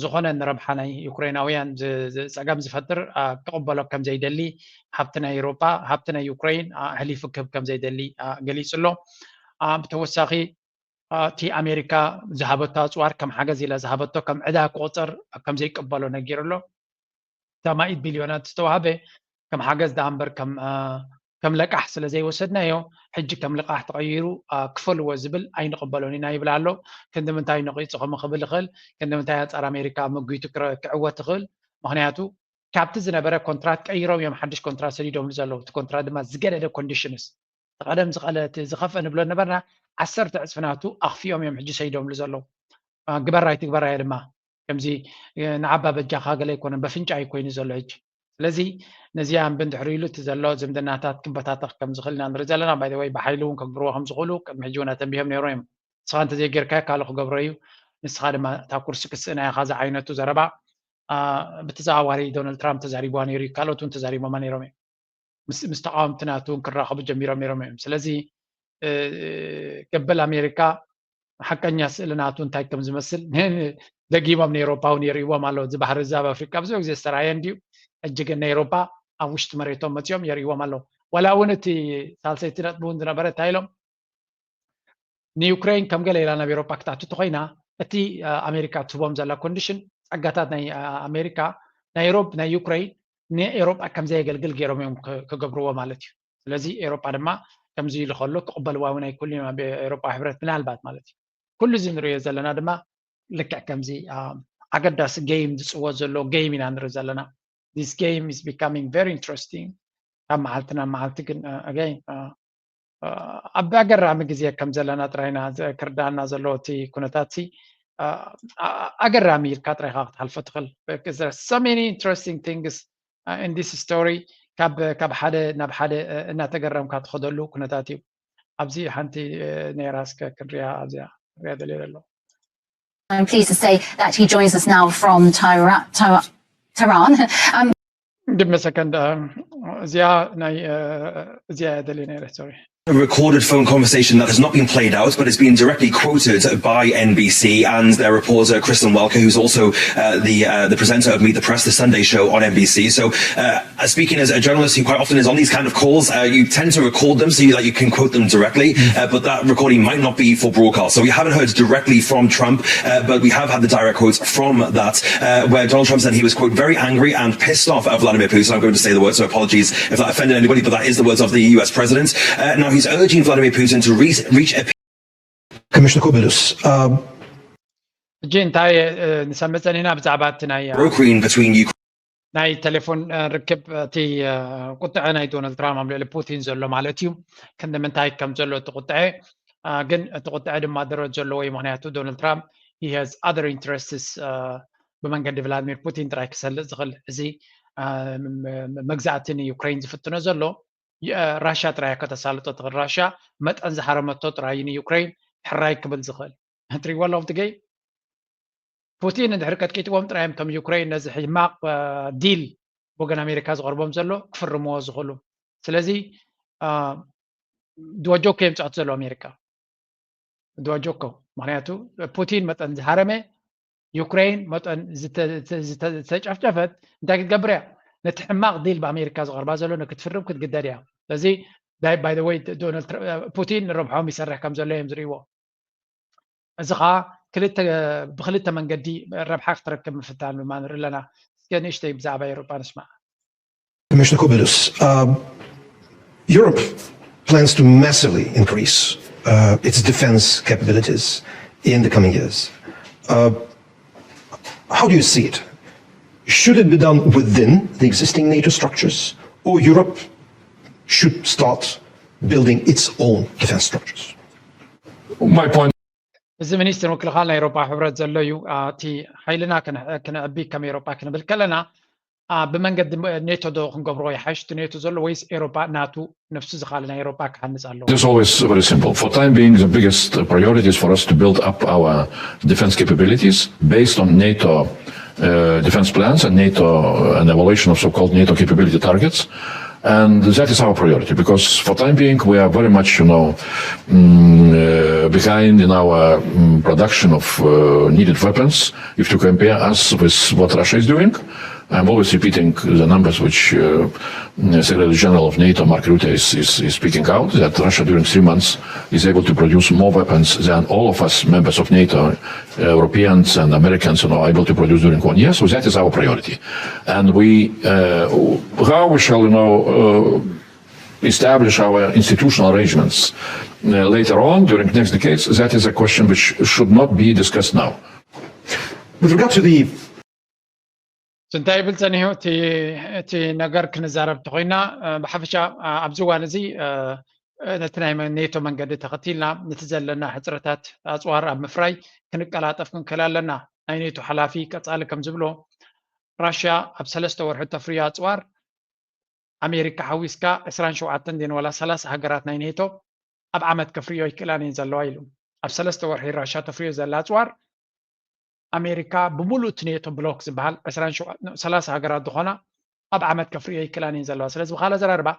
ዝኾነ ንረብሓ ናይ ዩክሬናውያን ጸገም ዝፈጥር ክቕበሎ ከም ዘይደሊ ሃብቲ ናይ ኤሮጳ ሃብቲ ናይ ዩክሬን ኣሕሊፉ ክህብ ከም ዘይደሊ ገሊጹ ኣሎ። ብተወሳኺ እቲ ኣሜሪካ ዝሃበቶ ኣፅዋር ከም ሓገዝ ኢላ ዝሃበቶ ከም ዕዳ ክቆፀር ከም ዘይቀበሎ ነጊሩ ኣሎ። እታ ማኢት ቢልዮናት ዝተዋህበ ከም ሓገዝ ደኣ እምበር ከም ለቃሕ ስለ ዘይወሰድናዮ ሕጂ ከም ልቓሕ ተቐይሩ ክፈልዎ ዝብል ኣይንቕበሎን ኢና ይብል ኣሎ። ክንዲ ምንታይ ነቒፁ ከም ክብል ይኽእል፣ ክንዲ ምንታይ ኣንፃር ኣሜሪካ መጒቱ ክዕወት ይኽእል። ምኽንያቱ ካብቲ ዝነበረ ኮንትራት ቀይሮም እዮም ሓድሽ ኮንትራት ሰዲዶምሉ ዘለዉ። እቲ ኮንትራት ድማ ዝገደደ ኮንዲሽንስ እቲ ቀደም ዝኸፍአ ንብሎ ነበርና ዓሰርተ ዕፅፊ ናቱ ኣኽፊኦም እዮም ሕጂ ሰይዶምሉ ዘለዉ። ግበር ኣይትግበር ኣየ ድማ ከምዚ ንዓባ በጃኻ ገለ ኣይኮነን በፍንጫ እዩ ኮይኑ ዘሎ ሕጂ። ስለዚ ነዚኣ እምቢ እንድሕር ኢሉ እቲ ዘሎ ዝምድናታት ክበታተኽ ከም ዝኽእል ኢና ንርኢ ዘለና። ባይ ወይ ብሓይሊ እውን ከግብርዎ ከም ዝኽእሉ ቅድሚ ሕጂ እውን ኣተንቢሆም ነይሮም እዮም። ንስኻ እንተዘይጌርካዮ ካልእ ክገብሮ እዩ፣ ንስኻ ድማ እታ ኩርሲ ክስእና ኢኻ ዝዓይነቱ ዘረባ ብተዘዋዋሪ ዶናልድ ትራምፕ ተዛሪብዋ ነይሩ እዩ። ካልኦት እውን ተዛሪቦማ ነይሮም እዮም። ምስ ተቃወምቲ ናቱ ክራኸቡ ጀሚሮም ነይሮም እዮም። ስለዚ ገበል ኣሜሪካ ሓቀኛ ስእሊ ናቱ እንታይ ከም ዝመስል ደጊሞም ንኤሮፓ እውን የርእይዎም ኣለዉ። እዚ ባህሪ እዚ ኣብ ኣፍሪካ ብዙሕ ግዜ ዝተረኣየ እንድዩ። ሕጂ ግን ንኤሮፓ ኣብ ውሽጢ መሬቶም መፂኦም የርእይዎም ኣለዉ። ዋላ እውን እቲ ሳልሰይቲ ነጥቢ እውን ዝነበረ እንታይ ኢሎም ንዩክሬን ከም ገለ ኢላ ናብ ኤሮጳ ክትኣቱ ተኾይና እቲ ኣሜሪካ ትህቦም ዘላ ኮንዲሽን ጸጋታት ናይ ኣሜሪካ ናይ ሮብ ናይ ዩክሬን ንኤሮጳ ከም ዘየገልግል ገይሮም እዮም ክገብርዎ ማለት እዩ። ስለዚ ኤሮጳ ድማ ከምዚ ኢሉ ከሎ ክቕበልዋ እውን ኣይክእሉን እዮም ኣብ ኤሮጳ ሕብረት ምናልባት ማለት እዩ። ኩሉ እዚ ንሪኦ ዘለና ድማ ልክዕ ከምዚ ኣገዳሲ ጌም ዝፅወት ዘሎ ጌም ኢና ንርኢ ዘለና። This game is becoming very interesting ካብ መዓልቲ ናብ መዓልቲ ግን again ኣብ ኣገራሚ ግዜ ከም ዘለና ጥራይና ክርዳኣና ዘለዎ እቲ ኩነታት ሲ ኣገራሚ ኢልካ ጥራይካ ክትሓልፎ ትኽእል። So many interesting things in this story ካብ ሓደ ናብ ሓደ እናተገረምካ ትኸደሉ ኩነታት እዩ። ኣብዚ ሓንቲ ነይራ እስከ ክንሪያ ኣብዚኣ ሪያ ደልየ ዘሎ I'm pleased to say that he joins us now from Tehran. Um, Give me a second. እዚኣ ናይ እዚኣ ደልየ ነይረ sorry a recorded phone conversation that has not been played out, but it's been directly quoted by N B C and their reporter Kristen Welker, who's also uh, the uh, the presenter of Meet the Press, the Sunday show on N B C. So, uh, speaking as a journalist who quite often is on these kind of calls, uh, you tend to record them so you, that you can quote them directly. Uh, but that recording might not be for broadcast, so we haven't heard directly from Trump. Uh, but we have had the direct quotes from that, uh, where Donald Trump said he was, quote, very angry and pissed off at Vladimir Putin. I'm going to say the word, so apologies if that offended anybody, but that is the words of the U S president. Uh, now he's urging Vladimir Putin to re- reach a Commissioner Kubilus, uh, ሕጂ እንታይ ንሰምዕ ጸኒሕና ብዛዕባ እቲ ናይ brokering between Ukraine ናይ ቴሌፎን ርክብ እቲ ቁጥዐ ናይ ዶናልድ ትራምፕ ኣብ ልዕሊ ፑቲን ዘሎ ማለት እዩ። ክንዲ ምንታይ ከም ዘሎ እቲ ቁጥዐ ግን እቲ ቁጥዐ ድማ ደረጃ ዘለዎ እዩ። ምክንያቱ ዶናልድ ትራምፕ he has other interests ብመንገዲ ቭላድሚር ፑቲን ጥራይ ክሰልጥ ዝኽእል እዚ መግዛእቲ ንዩክሬን ዝፍትኖ ዘሎ ራሽያ ጥራይ ከተሳልጦ ትኽእል። ራሽያ መጠን ዝሃረመቶ ጥራይ ንዩክሬን ሕራይ ክብል ዝኽእል። ትሪእዎ ኣለኹም ትገይ ፑቲን እንድሕር ቀጥቂጥዎም ጥራይ እዮም ከም ዩክሬን ነዚ ሕማቕ ዲል ወገን ኣሜሪካ ዝቐርቦም ዘሎ ክፍርምዎ ዝኽእሉ። ስለዚ ድዋጆኮ የምፅኣት ዘሎ ኣሜሪካ ድዋጆኮ። ምክንያቱ ፑቲን መጠን ዝሃረመ ዩክሬን መጠን ዝተጨፍጨፈት እንታይ ክትገብር እያ? ነቲ ሕማቕ ዲል ብኣሜሪካ ዝቐርባ ዘሎ ንክትፍርም ክትግደድ እያ። ስለዚ by the way ዶናልድ ፑቲን ንረብሖም ይሰርሕ ከም ዘሎ እዮም ዝርእይዎ። እዚ ከዓ ክልተ ብክልተ መንገዲ ረብሓ ክትረክብ ምፍታን ድማ ንርኢ ኣለና። እስከ ንእሽተይ ብዛዕባ ኤውሮጳ ንስማዕ። Commissioner Kubilus, uh, Europe plans to massively increase uh, its defense capabilities in the coming years. Uh, how do you see it? Should it be done within the existing NATO structures, or Europe should start building its own defense structures? My point እዚ ሚኒስትር ምክልኻል ናይ ኤሮፓ ሕብረት ዘሎ እዩ። እቲ ሓይልና ክነዕቢ ከም ኤሮፓ ክንብል ከለና ብመንገዲ ኔቶ ዶ ክንገብሮ ይሓይሽ? እቲ ኔቶ ዘሎ ወይስ ኤሮፓ ናቱ ነፍሱ ዝኻለ ናይ ኤሮፓ ክሃንፅ ኣለዎ? It's always very simple. For time being, the biggest priority is for us to build up our defense capabilities based on NATO uh, defense plans and NATO, an evaluation of so-called NATO capability targets. And that is our priority because for time being we are very much, you know, mm, uh, behind in our mm, production of uh, needed weapons if you compare us with what Russia is doing. I'm always repeating the numbers which uh, Secretary General of NATO, Mark Rutte, is, is, is speaking out, that Russia during three months is able to produce more weapons than all of us members of NATO, Europeans and Americans, you know, are able to produce during one year. So that is our priority. And we, uh, how we shall, you know, uh, establish our institutional arrangements uh, later on during next decades, that is a question which should not be discussed now. With regard to the እንታይ ይብል ጸኒሑ እቲ ነገር ክንዛረብ ተኮይና ብሓፈሻ ኣብዚ እዋን እዚ ነቲ ናይ ኔቶ መንገዲ ተኸቲልና ነቲ ዘለና ሕፅረታት ኣፅዋር ኣብ ምፍራይ ክንቀላጠፍ ክንክእል ኣለና። ናይ ኔቶ ሓላፊ ቀፃሊ ከም ዝብሎ ራሽያ ኣብ ሰለስተ ወርሒ ተፍርዮ ኣፅዋር ኣሜሪካ ሓዊስካ ዕስራን ሸውዓተን ድየን ዋላ ሰላሳ ሃገራት ናይ ኔቶ ኣብ ዓመት ከፍርዮ ይክእላን እየን ዘለዋ ኢሉ። ኣብ ሰለስተ ወርሒ ራሽያ ተፍርዮ ዘላ ኣፅዋር ኣሜሪካ ብምሉእ እቲ ኔቶ ብሎክ ዝበሃል ዕስራን ሸውዓተን ሰላሳ ሃገራት ዝኾና ኣብ ዓመት ከፍርዮ ይክእላን እየን ዘለዋ። ስለዚ ብካል ኣዘራርባ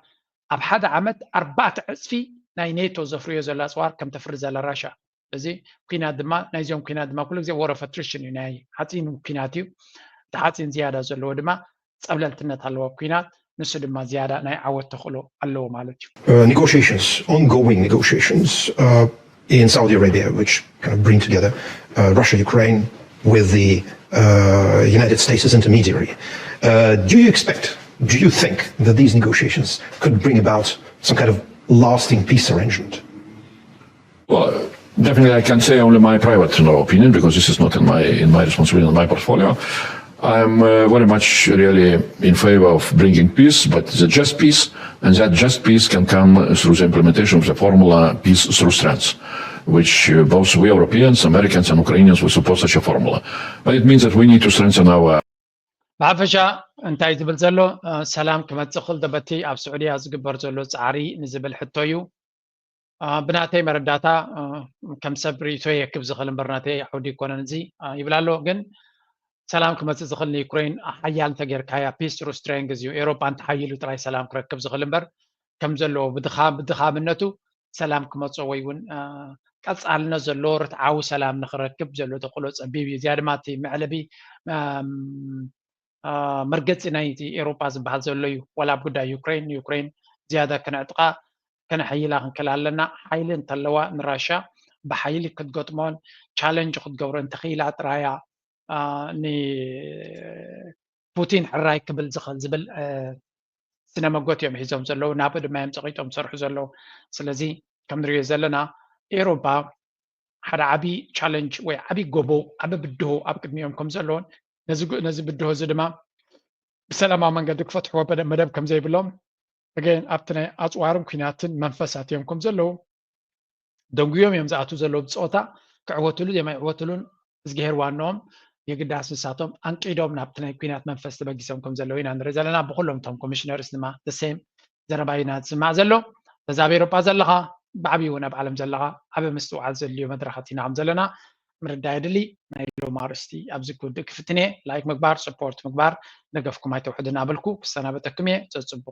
ኣብ ሓደ ዓመት ኣርባዕተ ዕፅፊ ናይ ኔቶ ዘፍርዮ ዘላ ኣፅዋር ከም ተፍሪ ዘላ ራሽያ። እዚ ኩናት ድማ ናይዚኦም ኩናት ድማ ኩሉ ግዜ ወረ ፈትሪሽን እዩ፣ ናይ ሓፂን ኩናት እዩ። እቲ ሓፂን ዝያዳ ዘለዎ ድማ ፀብለልትነት ኣለዎ ኩናት፣ ንሱ ድማ ዝያዳ ናይ ዓወት ተኽእሎ ኣለዎ ማለት እዩ። Uh, negotiations, ongoing negotiations uh, in Saudi Arabia, which kind of bring together uh, Russia, Ukraine with the uh, United States as intermediary. Uh, do you expect, do you think that these negotiations could bring about some kind of lasting peace arrangement? Well, definitely, I can say only my private, you know, opinion because this is not in my in my responsibility, in my portfolio. I'm uh, very much really in favor of bringing peace, but the just peace, and that just peace can come through the implementation of the formula peace through strength, which uh, both we Europeans, Americans, and Ukrainians will support such a formula. But it means that we need to strengthen our ብሓፈሻ እንታይ ዝብል ዘሎ ሰላም ክመፅእ ክእል ዶ በቲ ኣብ ስዑድያ ዝግበር ዘሎ ፃዕሪ ንዝብል ሕቶ እዩ። ብናተይ መረዳእታ ከም ሰብ ርእይቶ የክብ ዝኽእል እምበር ናተይ ዓውዲ ይኮነን እዚ ይብል ኣሎ። ግን ሰላም ክመፅእ ዝኽእል ንዩክሬን ሓያል እንተጌርካያ ፒስ ትሩ ስትሬንግዝ እዩ። ኤሮፓ እንተሓይሉ ጥራይ ሰላም ክረክብ ዝኽእል እምበር ከም ዘለዎ ብድኻምነቱ ሰላም ክመፅኦ ወይ እውን ቀፃልነት ዘለዎ ርትዓዊ ሰላም ንክረክብ ዘሎ ተኽእሎ ፀቢብ እዩ። እዚኣ ድማ እቲ መዕለቢ መርገፂ ናይቲ ኤሮጳ ዝበሃል ዘሎ እዩ። ዋላ ኣብ ጉዳይ ዩክሬን፣ ዩክሬን ዝያዳ ክነዕጥቓ ከነሐይላ ክንክእል ኣለና። ሓይሊ እንተለዋ ንራሻ ብሓይሊ ክትገጥሞን ቻለንጅ ክትገብሮ እንተኽኢላ ጥራያ ንፑቲን ሕራይ ክብል ዝኽእል ዝብል ስነ መጎት እዮም ሒዞም ዘለዉ። ናብኡ ድማ እዮም ፀቒጦም ዝሰርሑ ዘለዉ። ስለዚ ከም ንሪኦ ዘለና ኤሮፓ ሓደ ዓቢ ቻለንጅ ወይ ዓቢ ጎቦ ዓቢ ብድሆ ኣብ ቅድሚኦም ከም ዘለዎን ነዚ ብድሆ እዚ ድማ ብሰላማዊ መንገዲ ክፈትሕዎ መደብ ከም ዘይብሎም ግን ኣብቲ ናይ ኣፅዋርን ኩናትን መንፈሳት እዮም ከም ዘለዉ ደንጉዮም እዮም ዝኣትዉ ዘለዉ ብፀወታ ክዕወትሉ እዮም ኣይዕወትሉን እዝግሄር ዋንኦም የግዳስ ንሳቶም ኣንቂዶም ናብቲ ናይ ኩናት መንፈስ ተበጊሶም ከም ዘለዉ ኢና ንርኢ ዘለና ብኩሎም እቶም ኮሚሽነርስ ድማ ሴም ዘረባ ኢና ዝስማዕ ዘሎ በዛ ኣብ ኤሮጳ ዘለኻ ብዓብዩ እውን ኣብ ዓለም ዘለኻ ዓበ ምስትውዓል ዘድልዮ መድረኻት ኢና ከም ዘለና ምርዳእ የድሊ ናይ ሎም ኣርእስቲ ኣብዚ ክውድእ ክፍትን እየ ላይክ ምግባር ስፖርት ምግባር ደገፍኩም ኣይተውሕድን ኣበልኩ ክሰናበተኩም እየ ዘፅቡቅ